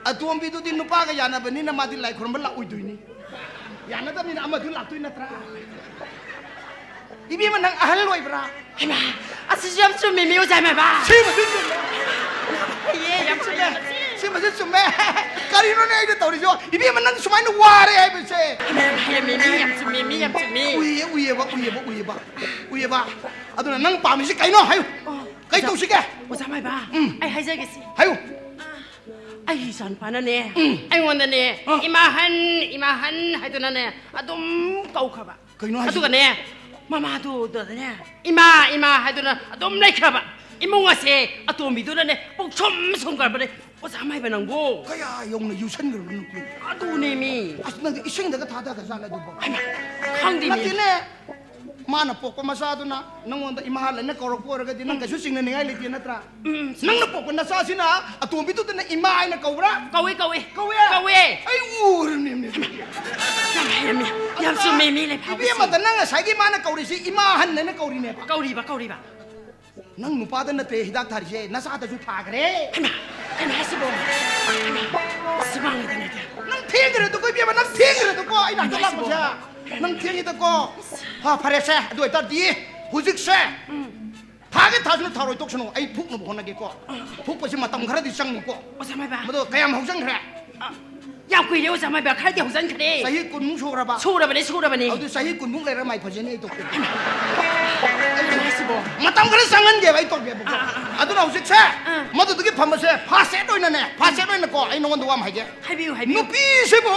ꯑꯇꯣꯝꯕꯤꯗꯨꯗꯤ ꯅꯨꯄꯥꯒ ꯌꯥꯅꯕꯅꯤꯅ ꯃꯥꯗꯤ ꯂꯥꯏ ꯈꯨꯔꯨꯝꯕ ꯂꯥꯛꯑꯣꯏꯗꯣꯏꯅꯤ꯫ ꯌꯥꯅꯗꯕꯅꯤꯅ ꯑꯃꯗꯨ ꯂꯥꯛꯇꯣꯏ ꯅꯠꯇ꯭ꯔꯥ? ꯏꯕꯦꯝꯃ, ꯅꯪ ꯑꯍꯜ ꯑꯣꯏꯕ꯭ꯔꯥ? ꯍꯩꯃꯥ, ꯑꯁꯤꯁꯨ ꯌꯥꯝ ꯆꯨꯝꯃꯤ, ꯃꯤ ꯑꯣꯖꯥ ꯃꯥꯏꯕ꯫ ꯁꯤꯃꯁꯨ ꯆꯨꯝꯃꯦ꯫ ꯐꯩꯌꯦ, ꯌꯥꯝ ꯆꯨꯝꯃꯦ꯫ ꯁꯤꯃꯁꯨ ꯆꯨꯝꯃꯦ꯫ ꯀꯔꯤꯅꯣꯅꯦ ꯑꯩꯅ ꯇꯧꯔꯤꯁꯤꯕꯣ? ꯏꯕꯦꯝꯃ, ꯅꯪ ꯁꯨꯃꯥꯏꯅ ꯋꯥꯔꯦ ꯍꯥꯏꯕꯁꯦ꯫ ꯍꯩꯃꯥ, ꯌꯥꯝ ꯍꯩꯔꯝꯃꯦ, ꯃꯤ ꯌꯥꯝ ꯆꯨꯝꯃꯦ, ꯃꯤ ꯌꯥꯝ ꯆꯨꯝꯃꯦ꯫ ꯎꯏꯌꯦ, ꯎꯏꯌꯦꯕ, ꯎꯏꯌꯦꯕ, ꯎꯏꯌꯦꯕ, ꯎꯏꯌꯦꯕ꯫ ꯑꯗꯨꯅ ꯅꯪ ꯄꯥꯝꯃꯤꯁꯤ ꯀꯩꯅꯣ ꯍꯥꯏꯌꯨ꯫ ꯑꯣ, ꯀꯩ ꯑꯣꯖꯥ, ꯇꯧꯁꯤꯒꯦ? ꯑꯣꯖꯥ ꯃꯥꯏꯕ, ꯎꯝ꯫ ꯑꯩ ꯍꯥꯏꯖꯒꯦꯁꯤ꯫ ꯍꯥꯏꯌꯨ꯫ ꯑꯩꯒꯤ ꯏꯆꯥꯅꯨꯄꯥꯅꯅꯦ, ꯎꯝ꯫ ꯑꯩꯉꯣꯟꯗꯅꯦ, ꯑꯥ꯫ "ꯏꯃꯥꯍꯟ, ꯏꯃꯥꯍꯟ" ꯍꯥꯏꯗꯨꯅꯅꯦ ꯑꯗꯨꯝ ꯀꯧꯈ꯭ꯔꯕ꯫ ꯀꯩꯅꯣ ꯍꯥꯏꯁꯤꯕꯣ? ꯑꯗꯨꯒꯅꯦ, ꯃꯃꯥꯗꯨꯗꯅꯦ, "ꯏꯃꯥ, ꯏꯃꯥ" ꯍꯥꯏꯗꯨꯅ ꯑꯗꯨꯝ ꯂꯩꯈ꯭ꯔꯕ꯫ ꯏꯃꯨꯡ ꯑꯁꯦ ꯑꯇꯣꯝꯕꯤꯗꯨꯅꯅꯦ ꯄꯨꯡꯁꯨꯝ ꯁꯨꯝꯈ꯭ꯔꯕꯅꯦ꯫ ꯑꯣꯖꯥ ꯃꯥꯏꯕ ꯅꯪꯕꯨ꯫ ꯀꯌꯥ ꯌꯧꯅ ꯌꯨꯁꯟꯈ꯭ꯔꯕ ꯅꯨꯄꯤ? ꯑꯗꯨꯅꯦꯃꯤ꯫ ꯑꯁ, ꯅꯪꯗꯤ ꯏꯁꯤꯡꯗꯒ ꯊꯥꯗꯒꯖꯥꯠꯂ ꯑꯗꯨꯕꯣ? ꯍꯩꯃꯥ, ꯈꯪꯗꯦꯃꯤ꯫ ꯅꯠꯇꯦꯅꯦ꯫ ꯃꯥꯅ ꯄꯣꯛꯄ ꯃꯆꯥꯗꯨꯅ ꯅꯪꯉꯣꯟꯗ ꯏꯃꯥ ꯍꯜꯂꯅ ꯀꯧꯔꯛꯄ ꯑꯣꯏꯔꯒꯗꯤ ꯅꯪ ꯎꯝ꯫ ꯀꯩꯁꯨ ꯆꯤꯡꯅꯅꯤꯡꯉꯥꯏ ꯂꯩꯇꯦ ꯅꯠꯇ꯭ꯔꯥ? ꯎꯝ, ꯆꯨꯝꯃꯤ꯫ ꯅꯪꯅ ꯄꯣꯛꯄ ꯅꯆꯥꯁꯤꯅ ꯑꯇꯣꯝꯕꯤꯗꯨꯗꯅ ꯏꯃꯥ ꯍꯥꯏꯅ ꯀꯧꯕ꯭ꯔꯥ? ꯀꯧꯏ, ꯀꯧꯏ꯫ ꯀꯧꯏ? ꯀꯧꯏ꯫ ꯑꯩ ꯎꯔꯅꯦꯃꯤ꯫ ꯌꯥꯝ ꯍꯩꯔꯝꯃꯤ꯫ ꯌꯥꯝ ꯆꯨꯝꯃꯦ, ꯃꯤ ꯂꯩꯐꯥ ꯏꯕꯦꯝꯃꯗ ꯅꯪ ꯉꯁꯥꯏꯒꯤ ꯃꯥꯅ ꯀꯧꯔꯤꯁꯤ ꯏꯃꯥ ꯑꯍꯟ ꯍꯥꯏꯅ ꯀꯧꯔꯤꯅꯦꯕ꯫ ꯀꯧꯔꯤꯕ, ꯀꯧꯔꯤꯕ꯫ ꯅꯪ ꯅꯨꯄꯥꯗ ꯅꯠꯇꯦ ꯍꯤꯗꯥꯛ ꯊꯥꯔꯤꯁꯦ, ꯅꯆꯥꯗꯁꯨ ꯊꯥꯈ꯭ꯔꯦ꯫ ꯍꯩꯃꯥ, ꯀꯩꯅꯣ ꯍꯥꯏꯁꯤꯕꯣ? ꯍꯩꯃꯥ, ꯑꯁ, ꯃꯥꯡꯉꯦꯗꯅ ꯑꯩꯗꯤ꯫ ꯅꯪ ꯊꯦꯡꯈ꯭ꯔꯦꯗꯀꯣ ꯏꯕꯦꯝꯃ, ꯅꯪ ꯊꯦꯡꯈ꯭ꯔꯦꯗꯀꯣ ꯑꯩ ꯅꯥꯛꯇ ꯀꯩꯅꯣ ꯍꯥꯏꯁꯤꯕꯣ? ꯂꯥꯛꯄꯁꯦ꯫ ꯅꯪ ꯊꯦꯡꯉꯤꯗꯀꯣ꯫ ꯍꯥ, ꯐꯔꯦꯁꯦ, ꯑꯗꯨ ꯑꯣꯏꯇꯥꯔꯗꯤ ꯍꯧꯖꯤꯛꯁꯦ ꯎꯝ꯫ ꯊꯥꯒꯦ ꯊꯥꯁꯅꯨ, ꯊꯥꯔꯣꯏ ꯇꯣꯛꯁꯅꯨ, ꯑꯩ ꯐꯨꯛꯅꯕ ꯍꯣꯠꯅꯒꯦꯀꯣ꯫ ꯐꯨꯛꯄꯁꯤ ꯃꯇꯝ ꯈꯔꯗꯤ ꯆꯪꯅꯤꯀꯣ꯫ ꯑꯣꯖꯥ ꯃꯥꯏꯕ꯫ ꯃꯗꯣ ꯀꯌꯥꯝ ꯍꯧꯖꯟꯈ꯭ꯔꯦ? ꯑ, ꯌꯥꯝ ꯀꯨꯏꯔꯦ ꯑꯣꯖꯥ ꯃꯥꯏꯕ, ꯈꯔꯗꯤ ꯍꯧꯖꯟꯈ꯭ꯔꯦ꯫ ꯆꯍꯤ ꯀꯨꯟꯃꯨꯛ ꯁꯨꯔꯕ? ꯁꯨꯔꯕꯅꯦ, ꯁꯨꯔꯕꯅꯦ꯫ ꯑꯗꯨ ꯆꯍꯤ ꯀꯨꯟꯃꯨꯛ ꯂꯩꯔ ꯃꯥꯏ ꯐꯖꯅꯤ ꯑꯩ ꯇꯣꯛꯀꯦ꯫ ꯀꯩꯅꯣ ꯍꯥꯏꯁꯤꯕꯣ? ꯃꯇꯝ ꯈꯔ ꯆꯪꯍꯟꯒꯦꯕ ꯑꯩ ꯇꯧꯒꯦꯕꯀꯣ꯫ ꯑꯥ, ꯑꯥ, ꯑꯥ꯫ ꯑꯗꯨꯅ ꯍꯧꯖꯤꯛꯁꯦ ꯑꯥ꯫ ꯃꯗꯨꯗꯒꯤ ꯐꯝꯕꯁꯦ ꯐꯥꯁ ꯑꯦꯠ ꯑꯣꯏꯅꯅꯦ, ꯐꯥꯁ ꯑꯦꯠ ꯑꯣꯏꯅꯀꯣ ꯑꯩ ꯅꯉꯣꯟꯗ ꯋꯥ ꯑꯃ ꯍꯥꯏꯒꯦ꯫ ꯍꯥꯏꯕꯤꯌꯨ, ꯍꯥꯏꯕꯤꯌꯨ꯫ ꯅꯨꯄꯤꯁꯤꯕꯨ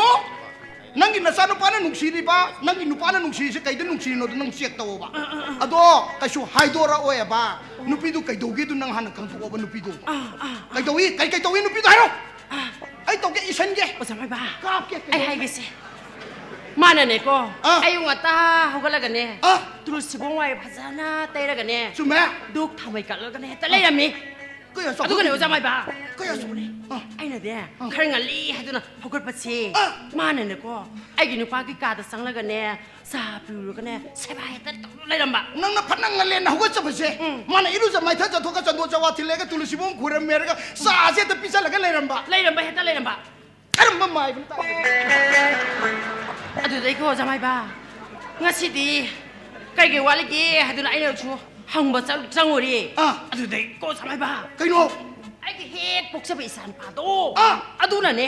ꯅꯪꯒꯤ ꯅꯆꯥꯅꯨꯄꯥꯅ ꯅꯨꯡꯁꯤꯔꯤꯕ, ꯅꯪꯒꯤ ꯅꯨꯄꯥꯅ ꯅꯨꯡꯁꯤꯔꯤꯁꯦ ꯀꯩꯗ ꯅꯨꯡꯁꯤꯔꯤꯅꯣꯗꯣ ꯅꯪ ꯆꯦꯛ ꯇꯧꯑꯣꯕ꯫ ꯑꯥ, ꯑꯥ, ꯑꯥ꯫ ꯑꯗꯣ ꯀꯩꯁꯨ ꯍꯥꯏꯗꯣꯔꯛꯑꯣꯏꯕ꯫ ꯅꯨꯄꯤꯗꯨ ꯀꯩꯗꯧꯒꯦꯗꯨ ꯅꯪ ꯍꯥꯟꯅ ꯈꯪꯗꯣꯛꯑꯣꯕ ꯅꯨꯄꯤꯗꯨ꯫ ꯑꯥ, ꯑꯥ, ꯑꯥ꯫ ꯀꯩꯗꯧꯏ? ꯀꯩ, ꯀꯩ ꯇꯧꯏ ꯅꯨꯄꯤꯗꯨ ꯍꯥꯏꯔꯣ꯫ ꯑꯥ꯫ ꯑꯩ ꯇꯧꯒꯦ, ꯏꯁꯟꯒꯦ꯫ ꯑꯣꯖꯥ ꯃꯥꯏꯕ, ꯀꯥꯞꯀꯦ, ꯑꯩ ꯀꯩꯗꯧꯒꯦ? ꯍꯥꯏꯒꯦꯁꯦ꯫ ꯃꯥꯅꯅꯦꯀꯣ, ꯑꯥ꯫ ꯑꯌꯨꯛ ꯉꯟꯇꯥ ꯍꯧꯒꯠꯂꯒꯅꯦ, ꯑꯥ꯫ ꯇꯨꯂꯨ ꯁꯤꯕꯣꯡ ꯋꯥꯏ ꯐꯖꯅ ꯇꯩꯔꯒꯅꯦ, ꯆꯨꯝꯃꯦ꯫ ꯙꯨꯛ ꯊꯥꯎꯃꯩ ꯀꯠꯂꯒꯅꯦ ꯍꯦꯛꯇ ꯑꯥ꯫ ꯂꯩꯔꯝꯃꯤ꯫ ꯀꯩ ꯑꯆꯧꯕ ꯑꯗꯨꯒꯅꯦ ꯂꯩ? ꯑꯣꯖꯥ ꯃꯥꯏꯕ, ꯑꯥ꯫ ꯀꯩ ꯑꯆꯧꯕ ꯂꯩ? ꯑꯥ꯫ ꯑꯩꯅꯅꯦ, ꯑꯥ꯫ ꯈꯔ ꯉꯜꯂꯤ ꯍꯥꯏꯗꯨꯅ ꯍꯧꯒꯠꯄꯁꯦ, ꯑꯥ꯫ ꯃꯥꯅꯅꯦꯀꯣ, ꯑꯩꯒꯤ ꯅꯨꯄꯥꯒꯤ ꯀꯥꯗ ꯆꯪꯂꯒꯅꯦ, ꯆꯥ ꯄꯤꯔꯨꯔꯒꯅꯦ, ꯁꯦꯕꯥ ꯍꯦꯛꯇ ꯇꯧꯔ ꯂꯩꯔꯝꯕ꯫ ꯅꯪꯅ ꯐꯅ ꯉꯜꯂꯦꯅ ꯍꯧꯒꯠꯆꯕꯁꯦ, ꯎꯝ꯫ ꯃꯥꯅ ꯏꯔꯨꯖ ꯃꯥꯏꯊꯖ ꯊꯣꯛꯑꯒ ꯆꯟꯗꯣꯟ ꯆꯋꯥ ꯊꯤꯜꯂꯒ ꯇꯨꯂꯁꯤꯕꯣꯡ ꯈꯨꯔꯝꯃꯦꯔꯒ ꯆꯥꯁꯦ ꯍꯦꯛꯇ ꯄꯤꯖꯜꯂꯒ ꯂꯩꯔꯝꯕ꯫ ꯂꯩꯔꯝꯕ, ꯍꯦꯛꯇ ꯂꯩꯔꯝꯕ꯫ ꯀꯔꯝꯕ ꯃꯥꯏꯕꯅꯣ ꯇꯥꯛꯏꯕ? ꯑꯗꯨꯗꯩꯀꯣ, ꯑꯣꯖꯥ ꯃꯥꯏꯕ, ꯉꯁꯤꯗꯤ ꯀꯩ ꯀꯩ ꯋꯥꯠꯂꯤꯒꯦ ꯍꯥꯏꯗꯨꯅ ꯑꯩꯅꯁꯨ ꯍꯪꯕ ꯆꯪ-, ꯆꯪꯉꯨꯔꯦ꯫ ꯑꯥ꯫ ꯑꯗꯨꯗꯩ ꯀꯣ ꯁꯃꯥꯏꯕ꯫ ꯀꯩꯅꯣ? ꯑꯩꯒꯤ ꯍꯦꯛ ꯄꯣꯛꯆꯕ ꯏꯆꯥ ꯅꯨꯄꯥꯗꯣ꯫ ꯑꯥ꯫ ꯑꯗꯨꯅꯅꯦ,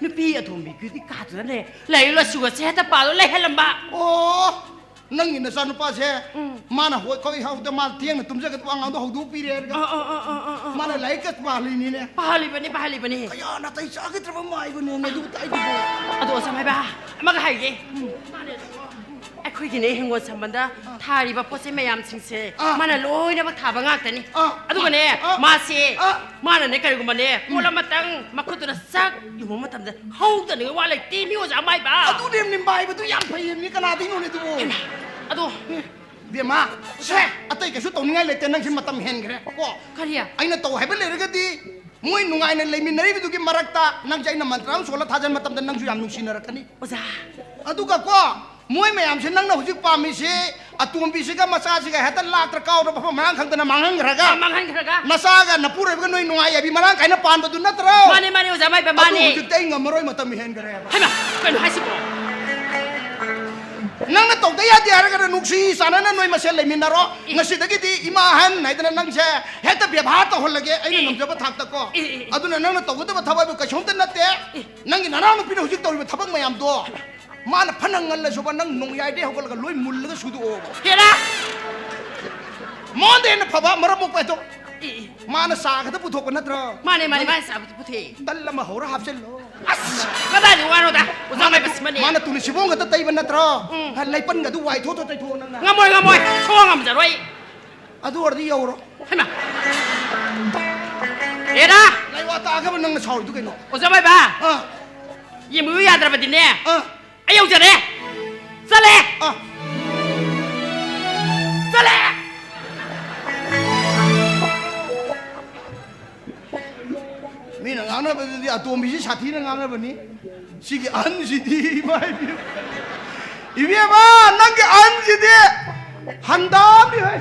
ꯅꯨꯄꯤ ꯑꯇꯣꯝꯕꯤꯒꯤꯗꯤ ꯀꯥꯗꯨꯅꯅꯦ, ꯂꯥꯏꯔꯤꯛ ꯂꯥꯏꯁꯨꯒꯁꯦ ꯍꯦꯛꯇ ꯄꯥꯗꯣ ꯂꯩꯍꯜꯂꯝꯕ꯫ ꯑꯣ, ꯅꯪꯒꯤ ꯅꯆꯥꯅꯨꯄꯥꯁꯦ, ꯎꯝ꯫ ꯃꯥꯅ ꯍꯣꯏ ꯀꯧꯏ ꯍꯧꯗ ꯃꯥ ꯊꯦꯡꯅ ꯇꯨꯝꯖꯒꯗꯕ ꯑꯉꯥꯡꯗꯣ ꯍꯧꯗꯣꯛꯄꯤꯔꯦ ꯍꯥꯏꯔꯒ꯫ ꯑꯥ, ꯑꯥ, ꯑꯥ, ꯑꯥ, ꯑꯥ, ꯑꯥ, ꯃꯥꯅ ꯑꯥ꯫ ꯂꯥꯏꯔꯤꯛꯀ ꯄꯥꯍꯜꯂꯤꯅꯤꯅꯦ꯫ ꯄꯥꯍꯜꯂꯤꯕꯅꯤ, ꯄꯥꯍꯜꯂꯤꯕꯅꯤ꯫ ꯀꯌꯥ ꯅꯥꯇꯩ ꯆꯥꯒꯗ꯭ꯔꯕ ꯃꯥꯏꯕꯅꯣꯃꯦ ꯑꯗꯨꯕꯨ ꯇꯥꯏꯗꯨꯕꯨ꯫ ꯑꯗꯣ ꯑꯣꯖꯥ ꯃꯥꯏꯕ, ꯑꯃꯒ ꯍꯥꯏꯒꯦ꯫ ꯎꯝ꯫ ꯑꯩꯈꯣꯏꯒꯤꯅꯦ ꯍꯤꯡꯒꯣꯜ ꯁꯝꯕꯟꯗ ꯑꯥ꯫ ꯊꯥꯔꯤꯕ ꯄꯣꯠ ꯆꯩ ꯃꯌꯥꯝꯁꯤꯡꯁꯦ ꯑꯥ꯫ ꯃꯥꯅ ꯂꯣꯏꯅꯃꯛ ꯊꯥꯕ ꯉꯥꯛꯇꯅꯤ꯫ ꯑꯥ꯫ ꯑꯗꯨꯒꯅꯦ, ꯑꯥ꯫ ꯃꯥꯁꯦ, ꯑꯥ꯫ ꯃꯥꯅꯅꯦ ꯀꯔꯤꯒꯨꯝꯕꯅꯦ, ꯎꯝ꯫ ꯄꯣꯠ ꯑꯃꯇꯪ ꯃꯈꯨꯠꯇꯨꯅ ꯆꯥꯛ ꯌꯨꯡꯕ ꯃꯇꯝꯗ ꯍꯧꯗꯅꯤꯡꯉꯥꯏ ꯋꯥ ꯂꯩꯇꯦ ꯃꯤ ꯑꯣꯖꯥ ꯃꯥꯏꯕ꯫ ꯑꯗꯨꯅꯦ ꯃꯥꯏꯕꯗꯨ ꯌꯥꯝ ꯐꯩꯌꯦ ꯃꯤ ꯀꯅꯥꯗꯩꯅꯣꯅꯦ ꯑꯗꯨꯕꯨ? ꯍꯩꯃꯥ, ꯑꯗꯣ ꯕꯦꯝꯃ, ꯁꯦ, ꯑꯇꯩ ꯀꯩꯁꯨ ꯇꯧꯅꯤꯡꯉꯥꯏ ꯂꯩꯇꯦ, ꯅꯪꯁꯦ ꯃꯇꯝ ꯍꯦꯟꯈ꯭ꯔꯦ ꯀꯣ꯫ ꯀꯔꯤ? ꯑꯩꯅ ꯇꯧ ꯍꯥꯏꯕ ꯂꯩꯔꯒꯗꯤ ꯃꯣꯏ ꯅꯨꯡꯉꯥꯏꯅ ꯂꯩꯃꯤꯟꯅꯔꯤꯕꯗꯨꯒꯤ ꯃꯔꯛꯇ ꯅꯪꯁꯦ ꯑꯩꯅ ꯃꯟꯇ꯭ꯔ ꯑꯃ ꯁꯣꯜꯂ ꯊꯥꯖꯟ ꯃꯇꯝꯗ ꯅꯪꯁꯨ ꯌꯥꯝ ꯅꯨꯡꯁꯤꯅꯔꯛꯀꯅꯤ꯫ ꯑꯣꯖꯥ꯫ ꯑꯗꯨꯒ ꯀꯣ, ꯃꯣꯏ ꯃꯌꯥꯝꯁꯦ ꯅꯪꯅ ꯍꯧꯖꯤꯛ ꯄꯥꯝꯃꯤꯁꯤ ꯑꯇꯣꯝꯕꯤꯁꯤꯒ ꯃꯆꯥꯁꯤꯒ ꯍꯦꯛꯇ ꯂꯥꯛꯇ꯭ꯔ ꯀꯥꯎꯗ ꯃꯐꯝ ꯃꯔꯥꯡ ꯈꯪꯗꯅ ꯃꯥꯡꯍꯟꯈ꯭ꯔꯒ, ꯑꯥ, ꯃꯥꯡꯍꯟꯈ꯭ꯔꯒ꯫ ꯅꯆꯥꯒ ꯅꯄꯨꯔꯣꯏꯕꯒ ꯅꯣꯏ ꯅꯨꯡꯉꯥꯏ ꯌꯥꯏꯕꯤ ꯃꯔꯥꯡ ꯀꯥꯏꯅ ꯄꯥꯟꯕꯗꯨ ꯅꯠꯇ꯭ꯔꯣ? ꯃꯥꯅꯦ, ꯃꯥꯅꯦ, ꯑꯣꯖꯥ ꯃꯥꯏꯕ, ꯑꯗꯨ ꯃꯥꯅꯦ꯫ ꯍꯧꯖꯤꯛꯇꯤ ꯑꯩ ꯉꯝꯃꯔꯣꯏ, ꯃꯇꯝ ꯍꯦꯟꯈ꯭ꯔꯦꯕ꯫ ꯍꯩꯃꯥ, ꯀꯩꯅꯣ ꯍꯥꯏꯁꯤꯕꯣ? ꯅꯪꯅ ꯇꯧꯗ ꯌꯥꯗꯦ ꯍꯥꯏꯔꯒꯅ ꯅꯨꯡꯁꯤ ꯆꯥꯟꯅꯅ ꯅꯣꯏ ꯃꯁꯦꯟ ꯂꯩꯃꯤꯟꯅꯔꯣ꯫ ꯑꯦ꯫ ꯉꯁꯤꯗꯒꯤꯗꯤ ꯏꯃꯥ ꯑꯍꯟ ꯍꯥꯏꯗꯅ ꯅꯪꯁꯦ ꯍꯦꯛꯇ ꯕꯦꯕꯥꯔ ꯇꯧꯍꯜꯂꯒꯦ ꯑꯩꯅ ꯑꯦ꯫ ꯉꯝꯖꯕ ꯊꯥꯛꯇꯀꯣ꯫ ꯑꯦ, ꯑꯦ, ꯑꯦ꯫ ꯑꯗꯨꯅ ꯅꯪꯅ ꯇꯧꯒꯗꯕ ꯊꯕꯛ ꯍꯥꯏꯕꯨ ꯀꯩꯁꯨꯝꯇ ꯅꯠꯇꯦ꯫ ꯑꯦ꯫ ꯅꯪꯒꯤ ꯅꯅꯥꯎꯅꯨꯄꯤꯅ ꯍꯧꯖꯤꯛ ꯇꯧꯔꯤꯕ ꯊꯕꯛ ꯃꯌꯥꯝꯗꯣ ꯃꯥꯅ ꯐꯅ ꯉꯜꯂꯁꯨꯕ ꯅꯪ ꯅꯣꯡꯌꯥꯏꯗꯩ ꯍꯧꯒꯠꯂꯒ ꯂꯣꯏ ꯃꯨꯜꯂꯒ ꯁꯨꯗꯣꯛꯑꯣꯕ꯫ ꯍꯦꯔꯥ! ꯃꯉꯣꯟꯗ ꯍꯦꯟꯅ ꯐꯕ ꯃꯔꯝ ꯃꯣꯛꯄ ꯍꯥꯏꯗꯣ꯫ ꯑꯦ, ꯑꯦ꯫ ꯃꯥꯅ ꯆꯥ ꯈꯛꯇ ꯄꯨꯊꯣꯛꯄ ꯅꯠꯇ꯭ꯔꯣ? ꯃꯥꯅꯦ, ꯃꯥꯅꯦ, ꯅꯪ ꯃꯥꯅ ꯆꯥꯕꯗꯨ ꯄꯨꯊꯣꯛꯑꯦ꯫ ꯇꯜ ꯑꯃ ꯍꯧꯔ ꯍꯥꯞꯆꯤꯜꯂꯣ꯫ ꯑꯁ, ꯀꯗꯥꯏꯗꯩ ꯋꯥꯅꯣꯗ? ꯑꯣꯖꯥ ꯃꯥꯅ ꯃꯥꯏꯕ ꯇꯨ-, ꯁꯤꯃꯅꯦ꯫ ꯃꯥꯅ ꯇꯨꯅꯤ ꯁꯤꯕꯣꯡ ꯈꯛꯇ ꯇꯩꯕ ꯅꯠꯇ꯭ꯔꯣ? ꯎꯝ꯫ ꯍꯥ, ꯂꯩꯄꯟꯒꯗꯨ ꯋꯥꯏꯊꯣꯛ ꯊꯣꯛ ꯇꯩꯊꯣꯛꯑꯣ ꯅꯪꯅ꯫ ꯉꯝꯃꯣꯏ, ꯉꯝꯃꯣꯏ꯫ ꯁꯨꯡꯉꯝ ꯉꯝꯖꯔꯣꯏ꯫ ꯑꯗꯨ ꯑꯣꯏꯔꯗꯤ ꯌꯧꯔꯣ꯫ ꯍꯩꯃꯥ꯫ ꯍꯦꯔꯥ! ꯂꯥꯏꯋꯥ ꯇꯥꯈ꯭ꯔꯕ ꯅꯪꯅ ꯁꯥꯎꯔꯤꯗꯨ ꯀꯩꯅꯣ? ꯑꯣꯖꯥ ꯃꯥꯏꯕ꯫ ꯑꯥ꯫ ꯌꯦꯡꯕꯤꯌꯨ ꯌꯥꯗ꯭ꯔꯕꯗꯤꯅꯦ꯫ ꯑꯥ꯫ ꯑꯩ ꯌꯧꯖꯔꯦ꯫ ꯆꯠꯂꯦ꯫ ꯑꯥ꯫ ꯆꯠꯂꯦ꯫ ꯃꯤꯅ ꯉꯥꯡꯅꯕꯗꯗꯤ ꯑꯇꯣꯝꯕꯤꯁꯤ ꯁꯥꯊꯤꯅ ꯉꯥꯡꯅꯕꯅꯤ꯫ ꯁꯤꯒꯤ ꯑꯍꯟꯁꯤꯗꯤ ꯏꯃꯥ ꯏꯕꯦꯝꯃ꯫ ꯏꯕꯦꯝꯃ, ꯅꯪꯒꯤ ꯑꯍꯟꯁꯤꯗꯤ ꯍꯟꯗꯥꯃꯤ ꯍꯩ꯫